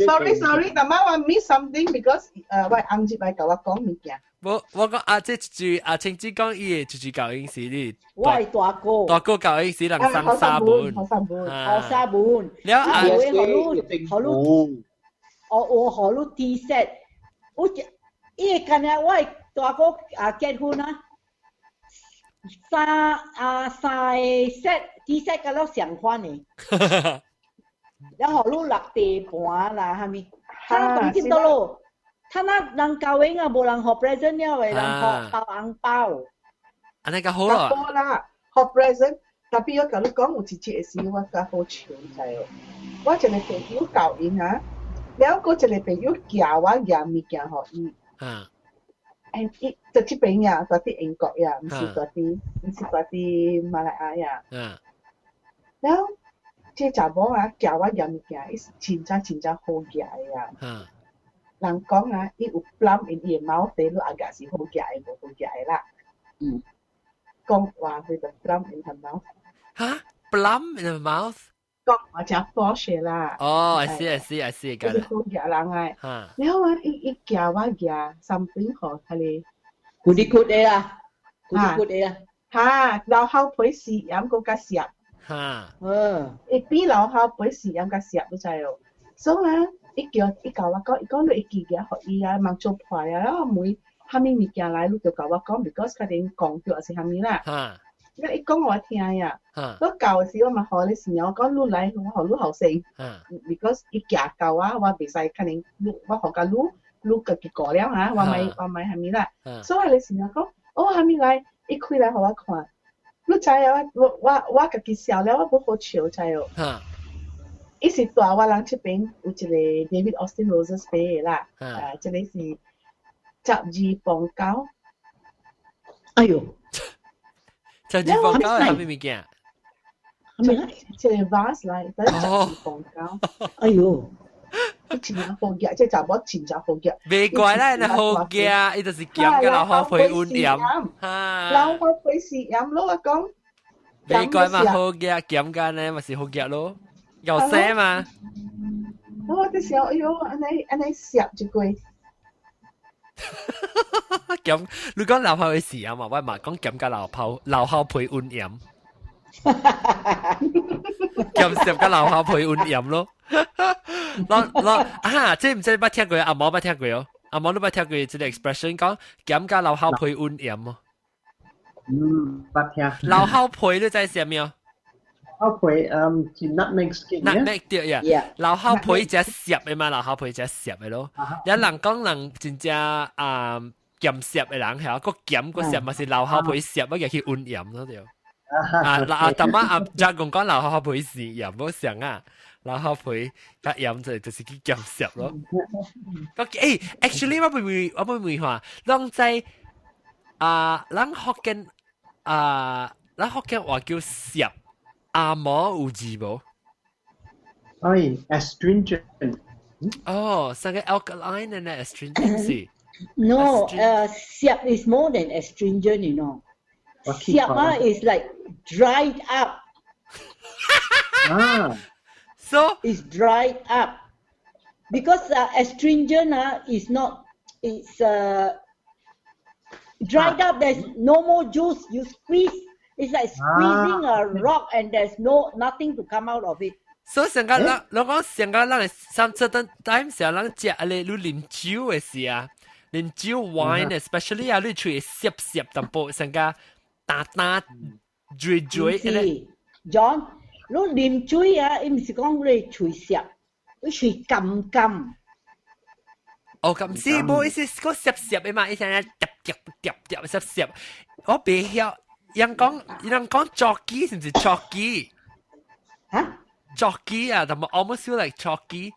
Sorry sorry，但係我 miss something because 我翁這擺共我講物件。無，我講啊，這一句阿青子講伊的一句教英是你。我的大哥。大哥教英是人送沙本。予沙本。予沙本。了啊，予你，予你，我予你 tea set，我伊會干若我的大哥啊結婚啊。三個 set tea set 甲了相款的，了予你六地盤啦，啥物？他當今倒咯，他那人交應啊，無人予 present 了的，人予包紅包。按呢較好啦。好啦，予 present，tapi 我共你講有一節時我較好笑，知無？我一個朋友教𪜶啊，了閣一個朋友寄我寄物件予伊。啊。And 伊就這邊呀，住佇英國呀，毋是住佇馬來亞呀。然後這查某啊，教我夾物件，伊是真正真正好夾的呀。人講啊，伊有 plum in 伊的 mouth，你 agak 是好夾的，無好夾的啦。講話 with the plum in her mouth。哈？Plum in the mouth？講話真 posh 啦。哦，I see, I see, I see，就是好夾人的。然後啊，伊教我夾 something 予彼個。骨啲骨的啦，骨啲骨的啦。哈，老後皮試鹽閣較澀。伊比老後皮試鹽較澀，你知哦。所以啊，伊叫伊教我講，伊講你會記夾予伊啊，茫做破啊，然後問啥物物件來，你就共我講，because 較定講著還是啥物啦。因為伊講我聽呀。我教的時我嘛予你時，我講你來，我予你後生。because 伊行教我，我袂使可能你我予甲你，你家己過了哈，我莫啥物啦。所以你時講，哦，啥物來，伊開來予我看。你知啊？我家己笑了，我無好笑，知哦。伊是蹛我人這邊有一個 David Austin Roses 買的啦，啊，這個是12磅9。哎喲， 12磅9係啥物物件？係咪咧？這個 vase 來，但是12磅9。哎喲，真正好夾，這查某真正好夾。袂怪啦，那好夾，伊就是鹹佮老虎皮溫鹽。老虎皮是鹽咯，我講。袂怪嘛，好夾，鹹佮呢嘛是好夾咯，有聲嘛。我就想，哎喲，按呢按呢澀一過。鹹，你講老虎皮是鹽嘛？我嘛講鹹佮老虎皮溫鹽。鹹澀佮老虎皮溫鹽咯。攞攞啊！這毋知捌聽過，阿毛捌聽過哦。阿毛你捌聽過這個 expression 講鹹佮老虎皮溫鹽哦？嗯，捌聽。老虎皮你知啥物哦？老虎皮，是 nutmeg skin。 nutmeg 對呀。老虎皮只澀的嘛，老虎皮只澀的咯。有人講人真正啊鹹澀的人係啊，個鹹個澀嘛是老虎皮澀，我入去溫鹽咯對。啊啊！淡仔啊，加講講老虎皮是鹽，無相啊。老虎皮較鹽就是去鹹澀咯。個欸，actually 我欲問話，攏知啊，咱福建話叫澀，紅毛有字無？哎，astringent。哦，三個 alkaline 的 astringent。 No, 澀 is more than astringent. 澀啊 is like dried up. 啊。 So it's dried up because astringent is not, it's dried up. There's no more juice. You squeeze, it's like squeezing a rock and there's no nothing to come out of it. 所以上個咱我講上個咱 some certain time 時咱食啊，你啉酒的時啊，啉酒 wine especially 啊，你喙澀澀淡薄，上個淡淡醉醉。 John，你啉水啊，伊毋是講你喙澀，你喙甘甘。哦，咁是無意思，個澀澀的嘛，伊聲夾夾夾夾澀澀。我袂曉，人講 chalky 是毋是 chalky？嚇？ Chalky 啊，同埋 almost feel like chalky。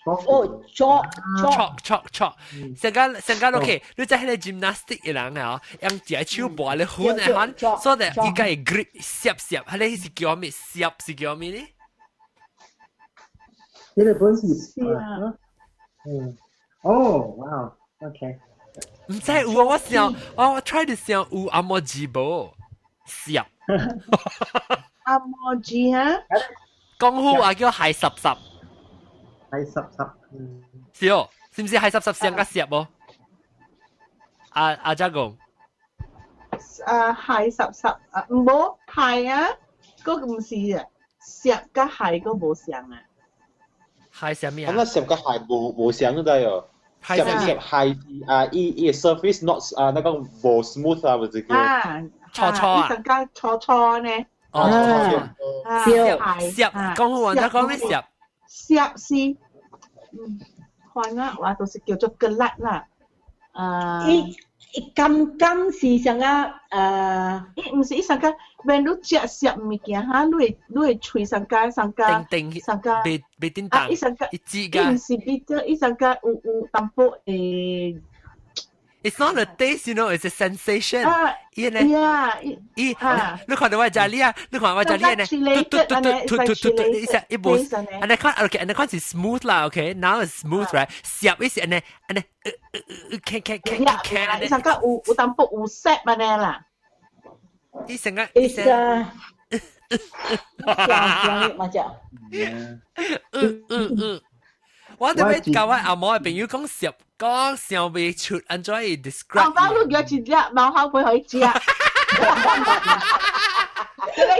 哦，chalk。 Chalk chalk chalk，成間成間 OK，你知彼個 gymnastic 的人啊，用一個手撥咧粉的款，所以伊個會 grip 澀澀，彼個是叫咩？澀是叫咩呢？呢個本是啊，嗯，哦，哇，OK。毋知有啊，我想，我 try to 想有紅毛字無？澀。紅毛字啊？功夫啊叫鞋濕濕。鞋濕濕，嗯。是哦，是毋是鞋濕濕上較澀無？阿阿家公。啊，鞋濕濕啊，無鞋啊，嗰個毋是啊，澀佮鞋個無相啊。鞋啥物啊？咁那澀佮鞋無相都得喲。澀澀鞋啊，伊 surface not 啊，那個無 smooth 啊，或者叫。啊，錯錯啊。伊更加錯錯呢。哦，澀澀，講好話，講咩澀？澀是，看啊，話就是叫做 kelat 啦。啊，伊伊甘甘是啥啊？伊毋是伊上個，when 你食澀物件哈，你會喙上個上個叮叮上個，袂袂叮當，伊上個伊指伊毋是比較，伊上個有淡薄誒， It's not a taste, it's a sensation. 伊咧，伊，你看到我食你啊，你看我食你呢，嘟嘟嘟嘟嘟嘟嘟，伊只一無，按呢看，OK，按呢看是 smooth 啦，OK，now it's smooth right，澀伊是按呢按呢，呃，can can can can，按呢，上個有有淡薄有澀按呢啦，伊成個，伊成，香嘛只，嗯嗯嗯。我特別教我阿嬤嘅朋友講澀，講想袂出，按怎去 describe？阿媽你叫一隻貓口會可以食。這個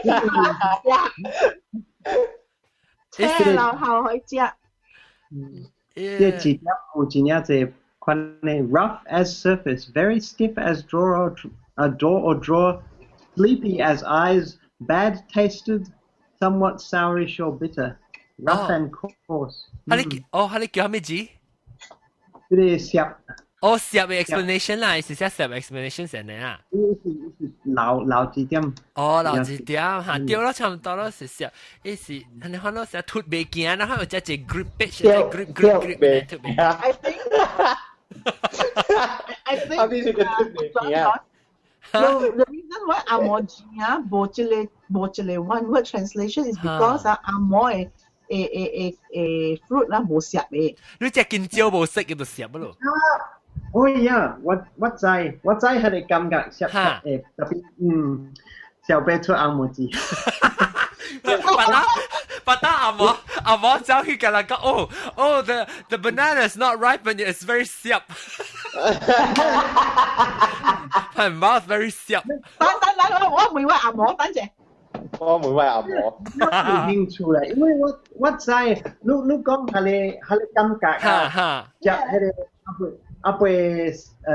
是食，這老後可以食。這一點有真正濟款的 rough as surface, very stiff as drawer or a door or drawer, sleepy as eyes, bad tasted, somewhat sourish or bitter. Rough and coarse. 哈你哦，哈你叫咩字？這個澀。哦，澀的 explanation 啦，是寫澀 explanation 先的啊。是老老一點。哦，老一點嚇，對咯，差唔多咯，是澀。伊是，你看到成脫袂行，然後有隻隻 grip 隻 grip grip grip 脫袂。 I think 啊，你是個脫袂行。 The reason why 紅毛字啊，無這個無這個 one word translation is because 啊紅毛的誒誒誒誒 fruit 啦無澀的。你食香蕉無色，叫做澀咯。哦呀，我我知我知彼個感覺澀澀的，特別嗯，小白出紅毛字。把他把他阿毛阿毛走去跟人講，哦哦，the banana is not ripe and it's very 澀。My mouth very 澀。等等等，我問我阿毛，等陣。我問我阿毛。我有興趣啦，因為我我知，你你講彼個彼個感覺啊，食彼個阿伯阿伯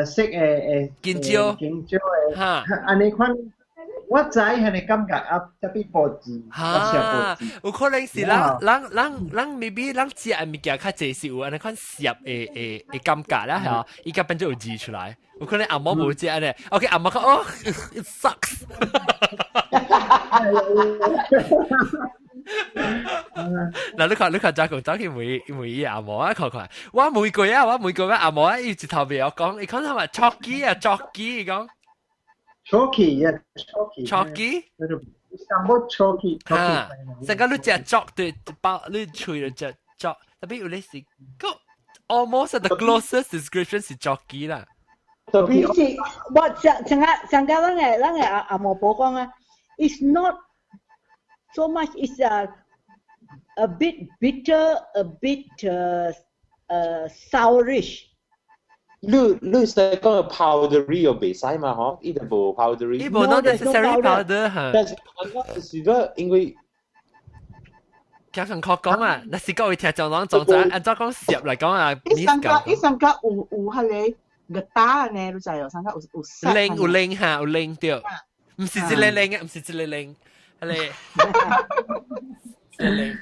色的的香蕉香蕉的，按呢款。我知彼個感覺啊，特別無字，我食無字。有可能是咱咱咱咱 maybe 咱食的物件較濟是有按呢款澀的的的感覺啦，嚇，伊個變做有字出來。有可能阿毛無食按呢，OK 阿毛講哦，it sucks。嗱，你看你看，再講走去問問伊阿毛啊，看看，我問過啊，我問過我阿毛啊，伊一頭袂曉講，伊講啥物 chalky 啊，chalky 伊講。 Chalky, yeah, chalky. Chalky? Somewhat chalky. 哈，成個你食 chalk 對包，你喙就食 chalk，特別有咧是個 almost the closest description 是 chalky 啦。特別是我上上個上個咱個咱個阿阿毛婆講啊，it's not so much, it's a bit bitter, a bit sourish. 你你是講 powdery 又袂使嘛？嗬，伊就無 powdery。伊無 not necessary powder 嚇。但是我是個因為。加上確講啊，那是各位聽眾講總之，按照講澀來講啊，伊上個伊上個有有彼個個打呢，你知哦？上個有有澀。冷有冷嚇，有冷對，毋是一個冷嘅，毋是一個冷，彼個冷。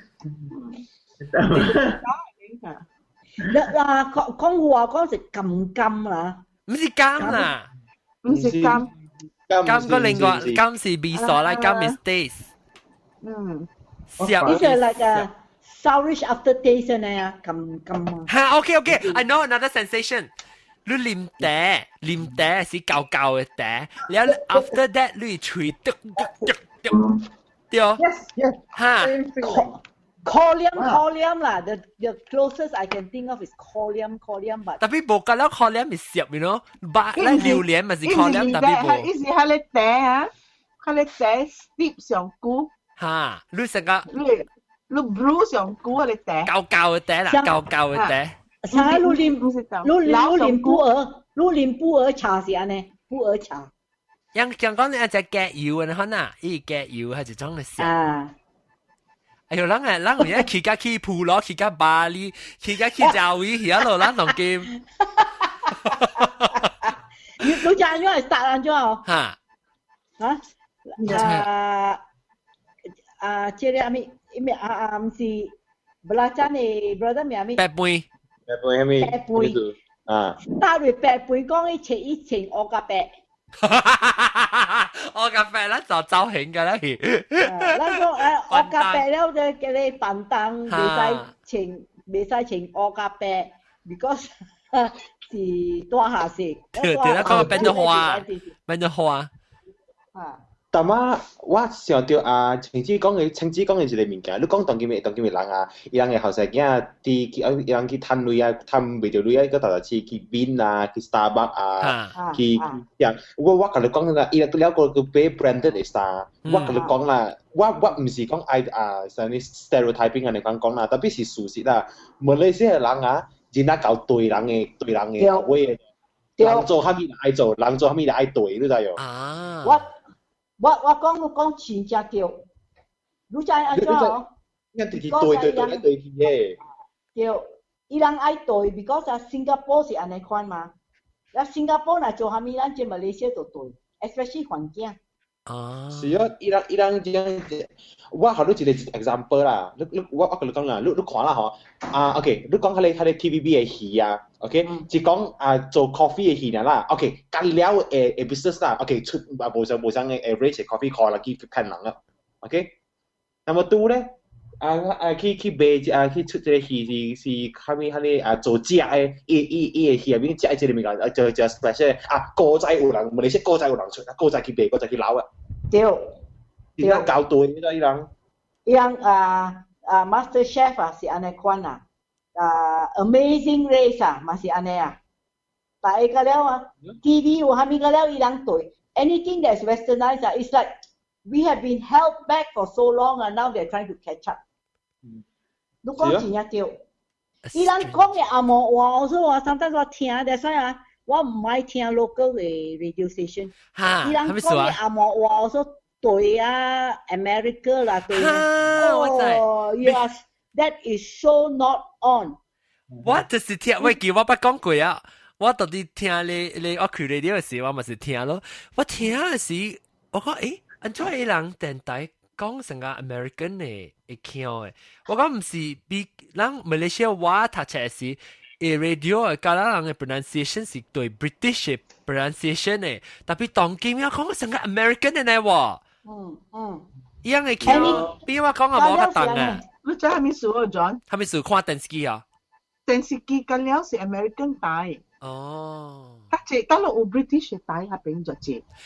嗱講講話講是甘甘啦，毋是甘啦，毋是甘，甘個另外甘是味素啦，甘 is taste。嗯。澀。 It's like a sourish aftertaste 呢啊，甘甘啊。嚇，OK OK，I know another sensation。你啉茶，啉茶是厚厚的茶，然後 after that 你喙嘟嘟嘟嘟，對。 Yes. 嚇。 Kolium kolium 啦，the closest I can think of is kolium kolium but 特別無覺得 kolium 是澀，you know，白咧榴蓮咪是 kolium，特別無。伊是彼個茶啊，彼個茶 steep 上久。嚇，你成個你你 brew 上久彼個茶。厚厚的茶啦，厚厚的茶。啥？你啉你你啉普洱，你啉普洱茶是按呢？普洱茶。人講講你一隻雞油啊，可能伊雞油係一種的澀。啊。哎呦，咱個咱有影去甲去普羅，去甲巴厘，去甲去爪哇，遐落咱當今。你你食按怎會殺按怎哦？哈。啊？啊啊！這個阿咪，咪啊啊，毋是布拉贊的 brother 名咪？白飯。白飯係咪？白飯。啊。打入白飯講伊穿伊穿烏甲白。烏甲白咱就走形㗎啦去。咱講烏甲白了就叫你飯當，袂使穿袂使穿烏甲白，because 是大下色。對對啦，講變做花，變做花。啊。但我我想到啊，晴子講嘅，晴子講嘅一個物件，你講當今嘅當今嘅人啊，伊人嘅後生囝佇去，伊人去趁鐳啊，趁袂著鐳啊，閣逐逐次去 Bean 啊，去 Starbucks 啊，去去，我我共你講啦，伊了個去買 branded 嘅衫，我共你講啦，我我毋是講愛啊，啥物 stereotyping 按呢款講啦，特別是事實啦，馬來西亞人啊，真正𠢕對人嘅對人嘅話，人做啥物愛做，人做啥物愛對，你知無？啊！我我我講我講真正對，你知按怎哦？應該對對對對對去嘅。對，伊人愛對，because 啊，新加坡是按呢款嘛。啊，新加坡若做啥物，咱這馬來西亞就對，especially 環境。啊，是啊，伊人伊人這樣，我予你一個 example 啦，你你我我共你講啦，你你看啦吼，啊 OK，你講彼個彼個 TVB 的戲啊，OK，是講啊做 coffee 的戲爾啦，OK，幹了的的 business 啦，OK 出啊無相無相的 average coffee 箍啦去騙人啦，OK，number two 咧，啊啊去去賣啊去出這個戲是是啥物彼個啊做食的，伊伊伊的戲內面食的這個物件啊做做 special 啊，古早有人，馬來西亞古早有人出，啊古早去賣，古早去撈啊。對，伊人𠢕對啦，伊人。伊人啊啊 Master Chef 啊是按呢款啊，啊 Amazing Race 啊嘛是按呢啊，大個了啊，TV 有啥物個了，伊人對，anything that's westernized 啊，it's like we have been held back for so long and now they're trying to catch up。你講真正對，伊人講的紅毛話，我說我 sometimes 我聽，that's why 啊，我毋愛聽 local 的 radio station。哈，伊人講的紅毛話，我說對啊，America 啦，對。哈，我知。哦，yes, that is so not on。我就是聽，我記我捌講過啊，我到底聽你你我開 radio 的時，我嘛是聽咯。我聽的時，我講誒，按怎伊人電台講成個 American 的會腔的？我講毋是比咱馬來西亞話讀冊的時，伊 radio 的教咱人的 pronunciation 是對 British 的 pronunciation 的，特別當今啊講成個 American 的呢喎。伊樣的腔比我講的無較重啊。你知啥物事哦，John？啥物事看電視機啊？電視機緊了是 American 台。哦。得這，當然有 British 台那邊就這。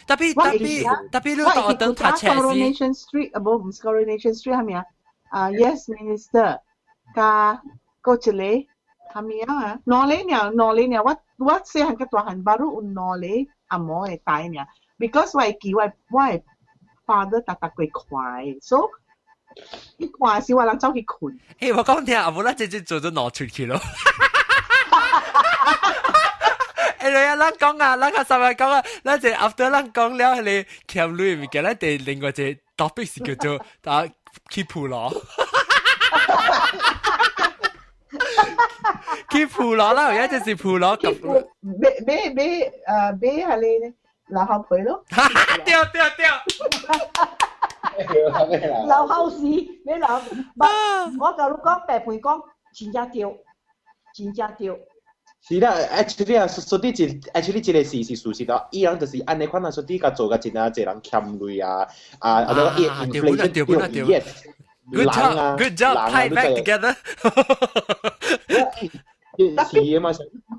特別特別特別，你到等讀冊時。 Coronation Street 啊，無毋是 Coronation Street 係咪啊？啊，Yes Minister，加閣一個係咪啊？兩個爾，兩個爾，我我細漢較大漢，baru 有兩個紅毛的台爾，because 我會記我我的 father 逐逐過看的，所以伊看時我人走去睏。誒，我講聽，啊，無咱這這做做攞出去咯。誒，你啊，咱講啊，咱較三個講啊，咱這 after 咱講了，彼個欠鐳物件，咱第另外一個 topic 是叫做啊去鋪羅。去鋪羅啦，而家就是鋪羅。買買買，買彼個老後皮咯。對對對。老後事，你老，我共你講，白飯講真正對，真正對。是啦，actually 啊，說啲一，actually 這個是是事實咯。伊人就是按呢款啊，說啲共做甲真啊濟人欠鐳啊，啊啊，個 inflation 對對對。Good job, good job, tie back together。是啊嘛，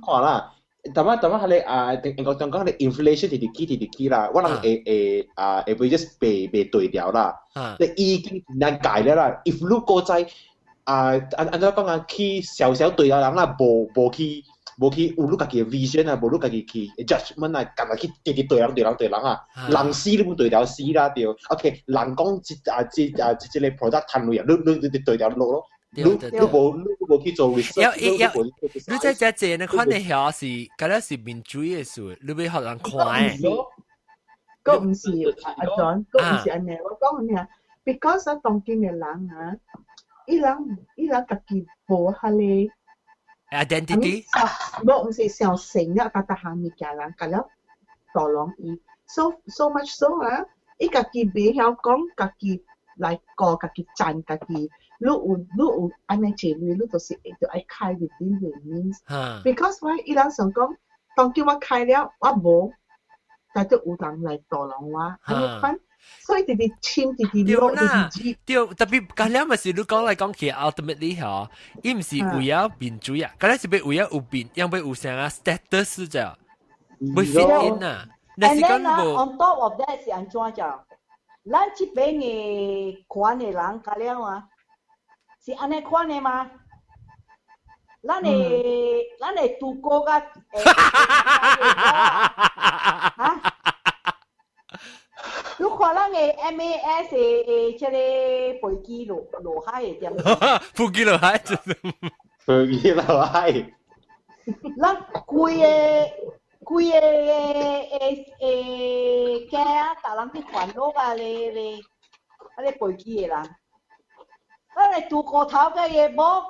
看啦，淡仔淡仔彼個啊，英國講講彼個 inflation 直直起直直起啦，我人會會啊會 just 袂袂對調啦。你已經難解了啦。If 你閣再啊按按怎講啊，去小小對調人啦，無無去。無去有你家己的 vision 啊，無你家己去 judgment 啊，干焦去直直對人對人對人啊，人死你毋對調死啦對。OK，人講這啊這啊這這個 product 趁鐳啊，你你你對調落咯。你你無你無去做 research，你在這這呢款的曉是，敢若是民主的事，你欲予人看的。閣毋是阿 John，閣毋是按呢，我講你啊，because 啊當今的人啊，伊人伊人家己無彼個。 identity 無毋是想成啊，逐逐項物件人共了大籠伊，so so much so 啊，伊家己袂曉講，家己來顧，家己賺家己。你有你有按呢這類，你就是會著愛開 within the means。Because 我伊人想講，當叫我開了，我無，但著有人來大籠我，按呢款。所以直直簽，直直落，直直對，特別咁了咪是你講來講去，ultimately 嗬，伊毋是為了面子啊，咁咧是欲為了有面，因為有啥啊 status 啫，會 fit in 啊。 And then on top of that 是按怎就？咱這邊的款的人，甲了啊，是按呢款的嗎？咱的拄過甲，哈？你看咱的 MAS 的這個飛機落海的點？飛機落海，飛機落海。咱規個規個的的家，逐人去煩惱啊！咧咧，啊咧飛機的人，咱的拄過頭家的某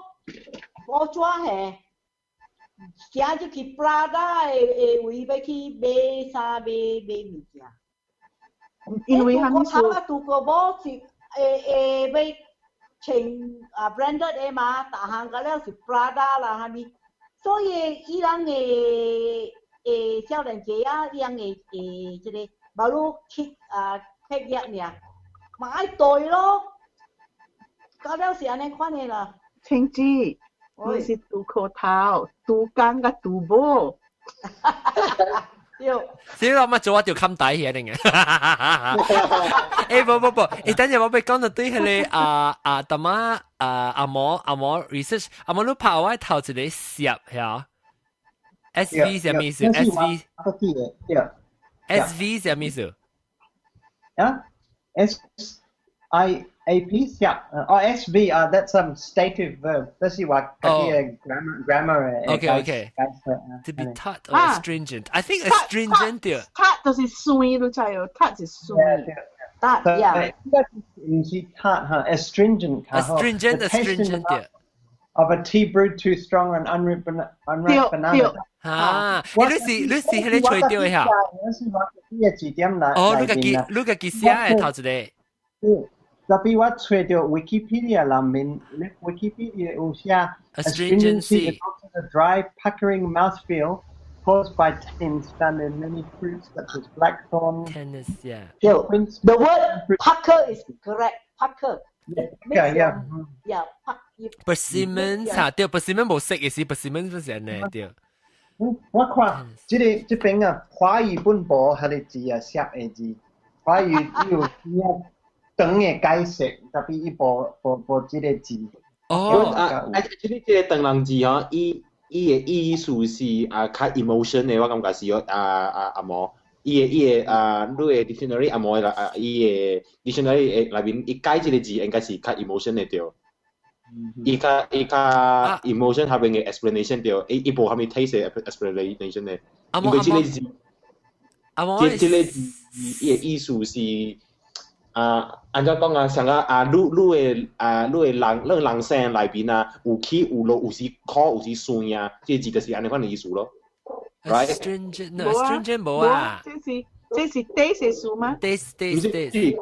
某怎下？行入去 Prada 的位，欲去買衫買物件。因為拄過頭啊，拄過某是會會欲穿啊 branded 的嘛，逐項個了是 Prada 啦，啥物，所以伊人的少年家啊，伊人的這個馬路去啊畢業爾，嘛愛對咯，到了是按呢款的啦。青子，你是拄褲頭、拄工佮拄某。對。所以我乜做我就冚底起定嘅。欸，無無無，欸，等陣我欲講到對彼個啊啊，大媽啊阿毛阿毛 research，阿毛你拍我頭一個澀嚇，SV 啥物意思？SV SV 啥物意思？啊，S I A P 澀哦 S V 啊，that's some stative verb，這是我家己的 grammar 的。 OK。 To be tart or astringent. I think astringent 對。 Tart 就是酸，你知哦，tart 是酸。 Tart yeah。毋是 tart 哈，astringent 較好。 Astringent astringent 對。 Of a tea brewed too strong and unripe banana。啊，你是彼個揣著的嚇？我是我呢個字典內哦，你家己寫的頭一個。特別我揣著 Wikipedia 內面，Wikipedia 有寫 astringency is also a dry, puckering mouthfeel caused by tannins found in many fruits such as blackthorn. Tannins, yeah. The word pucker is correct. Pucker. Yeah. Yeah, puck. Persimmon 嚇，對，persimmon 無色嘅是 persimmon 不是按呢對。我看這個這邊啊，華語本無彼個字啊，澀的字，華語有有長的解釋，特別伊無這個字。哦，啊，啊，這個長人字吼，伊的意思是啊，較 emotion 的，我感覺是哦，啊啊阿毛，伊的啊，你的 dictionary 阿毛啦，啊，伊的 dictionary 的內面，伊解這個字應該是較 emotion 的對。伊較 emotion 下邊嘅 explanation 對，伊無啥物 taste explanation 的。因為這個字，這個字伊的意思是啊，按怎講啊？像啊啊，你的啊，你的人，你人生內邊啊，有起有落，有時苦，有時酸啊，這個字就是按呢款的意思咯。 Right? Astringent, no, astringent 無啊。這是 taste 數嗎？Taste taste taste。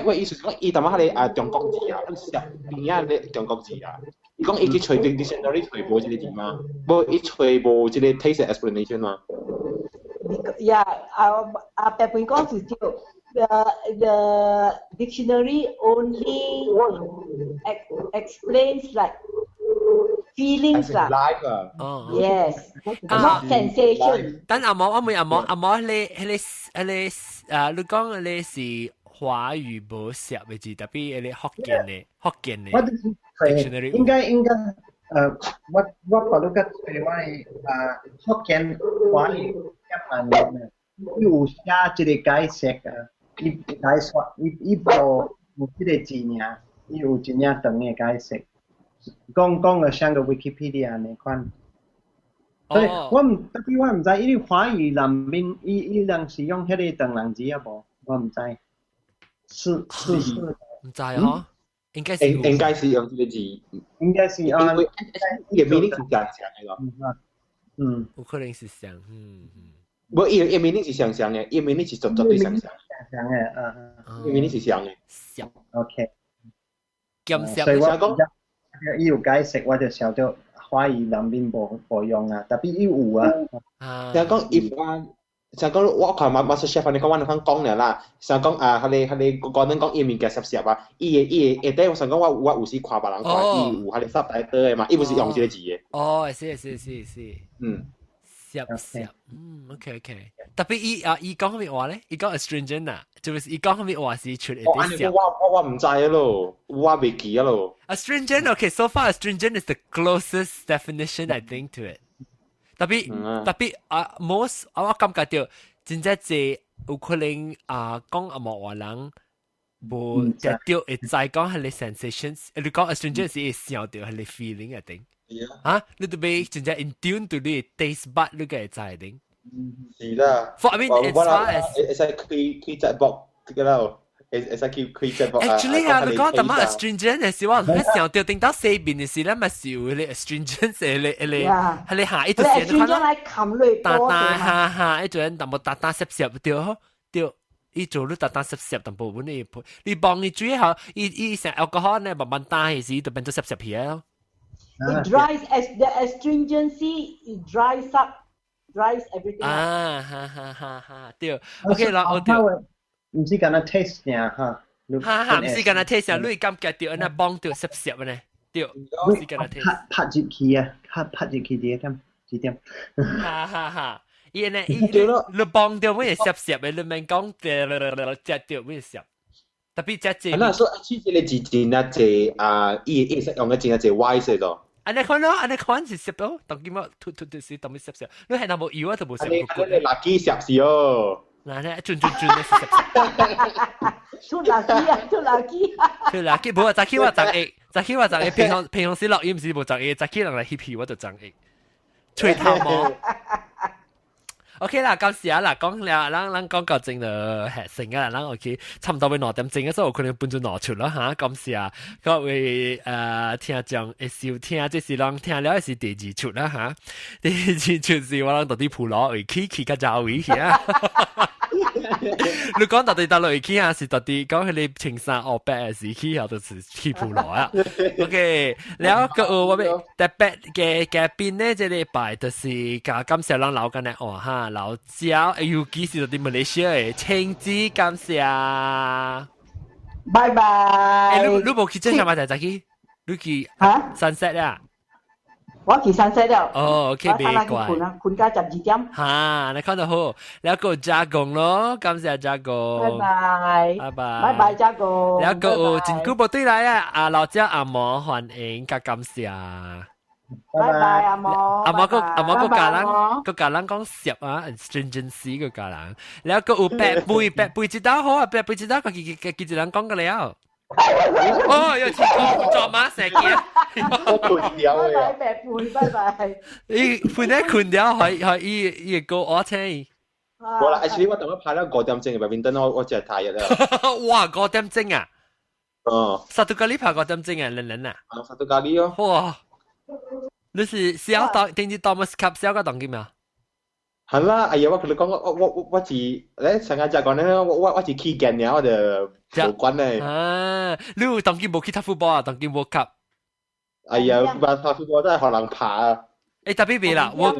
我意思是講，伊淡仔彼個啊中國字啊，你是邊仔咧中國字啊？伊講伊去揣 dictionary 揣無這個字嗎？無，伊揣無這個 taste explanation 嗎？ Yeah，啊啊，白本講是對。The dictionary only explains like feelings 啦。 Life 啊。哦。 Yes, not sensation. 等阿毛，我問阿毛，阿毛，彼個啊，你講彼個是華語無澀的字，特別彼個福建的我就是應該我把你個揣我的啊福建華語一萬有寫這個解釋啊。伊解說，伊無有這個字爾，伊有真正長的解釋，講講個像個 Wikipedia 按呢款。所以我毋特別我毋知，伊華語內面，伊人是用彼個長人字啊無？我毋知。是是是。毋知嗬，應該是應該是用這個字，應該是啊，因為伊個 meaning 是相像的咯。有可能是像，嗯。無，伊 meaning 是相像的，伊 meaning 是絕對相像。相的，嗯。伊 meaning 是像的。像。 OK。兼所以我講，伊有解釋，我就曉得華語內面無用啊，特別伊有啊。聽講一般，像講我看 MasterChef 你講我兩番講了啦，像講啊，彼個講講伊物件澀澀啊，伊的下底我想講我有時看別人看，伊有彼個 subtitle 的嘛，伊不是用這個字的。哦，是是是是。澀澀，OK。特別伊啊，伊講啥物話咧？伊講 astringent 啊，就是伊講啥物話是出一啲澀。我毋知咯，我袂記咯。 Astringent, okay, so far astringent is the closest definition I think to it. 特別特別啊，most 我感覺到真正濟有可能啊講紅毛話人無得到會知講彼个 sensations，你講 astringent 是會想到彼个 feeling 一定。啊，你都欲真正 in tune to 你 taste bud，你個會知定。是啦。 For I mean, as far as 會使開開節目個啦，會使開開節目。 Actually 啊，你講淡仔 astringent 的時，我想到頂到洗面的時，咱嘛是有彼个 astringent 是彼个下一條線。 astringent 來冚落噠噠哈哈，一陣淡薄噠噠澀澀對對。伊做你噠噠澀澀淡薄，阮會你幫伊水後，伊伊成 alcohol 呢慢慢打的時，就變做澀澀起來咯。 It dries as the astringency, it dries up, dries everything. 啊，哈哈哈哈，對，OK 啦，我對。毋是干焦 taste 爾哈。哈哈，毋是干焦 taste 啊，你會感覺到按呢幫到澀澀呢？對，毋是干焦 taste。拍拍入去啊，拍拍入去一點一點。哈哈哈，伊呢，伊你幫到會澀澀的，你免講食到會澀。特別食這。那說其實個字真啊濟啊，伊伊識用的真啊濟歪色咯。按呢款咯，按呢款是澀咯，當今我吐吐就是當咪澀澀。你係若無油啊，就無澀。你垃圾澀是哦。嗱咧，轉轉轉咧是澀澀。出垃圾啊！出垃圾。出垃圾，無啊！早起我昨下，早起我昨下平常平常時落雨毋是無昨下，早起人來翕戲我就昨下。吹頭毛。OK 啦，感謝啦，講了，咱咱講到正就係成啊，咱 OK，差唔多欲2點鐘，所以有可能半陣攞出啦嚇。感謝各位聽眾會收聽，這是咱聽了是第二出啦嚇。第二出是我人到底鋪路會去去較早位去啊。你講到底佗落會去啊？是到底講彼个穿衫烏白的時去，還是去鋪路啊？OK，了個我欲特別嘅嘉賓呢，這禮拜就是加感謝咱老干的哦哈，老焦，尤其是佇馬來西亞的青子，感謝。拜拜。欸，你你無去這啥物代志去？你去嚇 sunset 啊？我去 sunset 了。哦，OK，袂怪。困啊，困到12點。哈，你看得好，了個加工咯，感謝加工。拜拜。拜拜。拜拜，加工。了個有真久無對來啊，阿老焦阿毛歡迎，加感謝。拜拜，阿毛。阿毛個阿毛個教人個教人講澀啊，astringency 個教人。了個有白背白背一道好啊，白背一道，家己家己一人講個了。哦，又聽講做馬成件。我困掉拜拜，白背，拜拜。伊本來困掉，係係伊伊個我聽。無啦，actually 我當我拍了5點鐘嘅 badminton，我我真係太熱啦。哇，五點鐘啊！哦。 Satu kali 拍5點鐘啊，兩人啊？啊，satu kali 哦。哇！你是小當定是 Thomas Cup 小個當金啊？係啦，哎呀，我同你講，我我我我是咧上下就講咧，我我我是起見爾，我就無關咧。啊，你有當今無去踢 football 啊？當今 World Cup。哎呀，把拍 football 真係學人拍啊！欸，特別別啦，我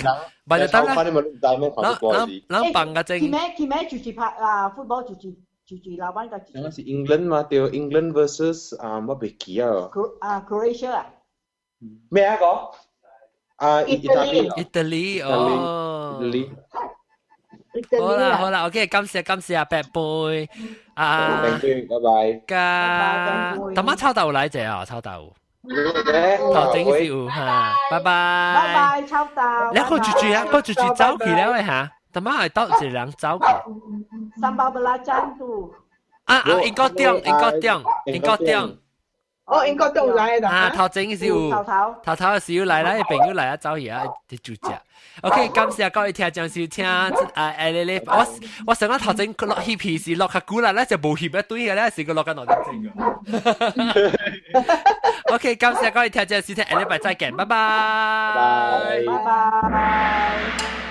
咪就得啦。你咪唔知咩看 football 是？咱放個正。去咩去咩就是拍啊，football 就是就是老闆個。嗰是 England 嘛？對，England versus 啊，我袂記啊。啊，Croatia 啊。咩啊個？啊，意大利。意大利哦。意大利。好啦好啦，OK，感謝感謝阿白貝啊， Thank you，拜拜。加，頭媽臭豆來者啊，臭豆。頭前是有哈，拜拜。拜拜，臭豆。你個住住啊，個住住走去了嚇，頭媽係倒一個人走去。 Sambal belacan tu。啊啊，英國中，英國中，英國中。哦，英國中來的。啊，頭前是有，頭頭頭頭是有來啦，朋友來啊，走去啊，佇煮食。OK，感謝各位聽眾收聽。啊，誒你你，我我上個頭前落翕皮是落較久啦，咱就無翕一對嘅咧，是個落緊2點鐘。OK，感謝各位聽眾收聽，下禮拜再見，拜拜。拜拜。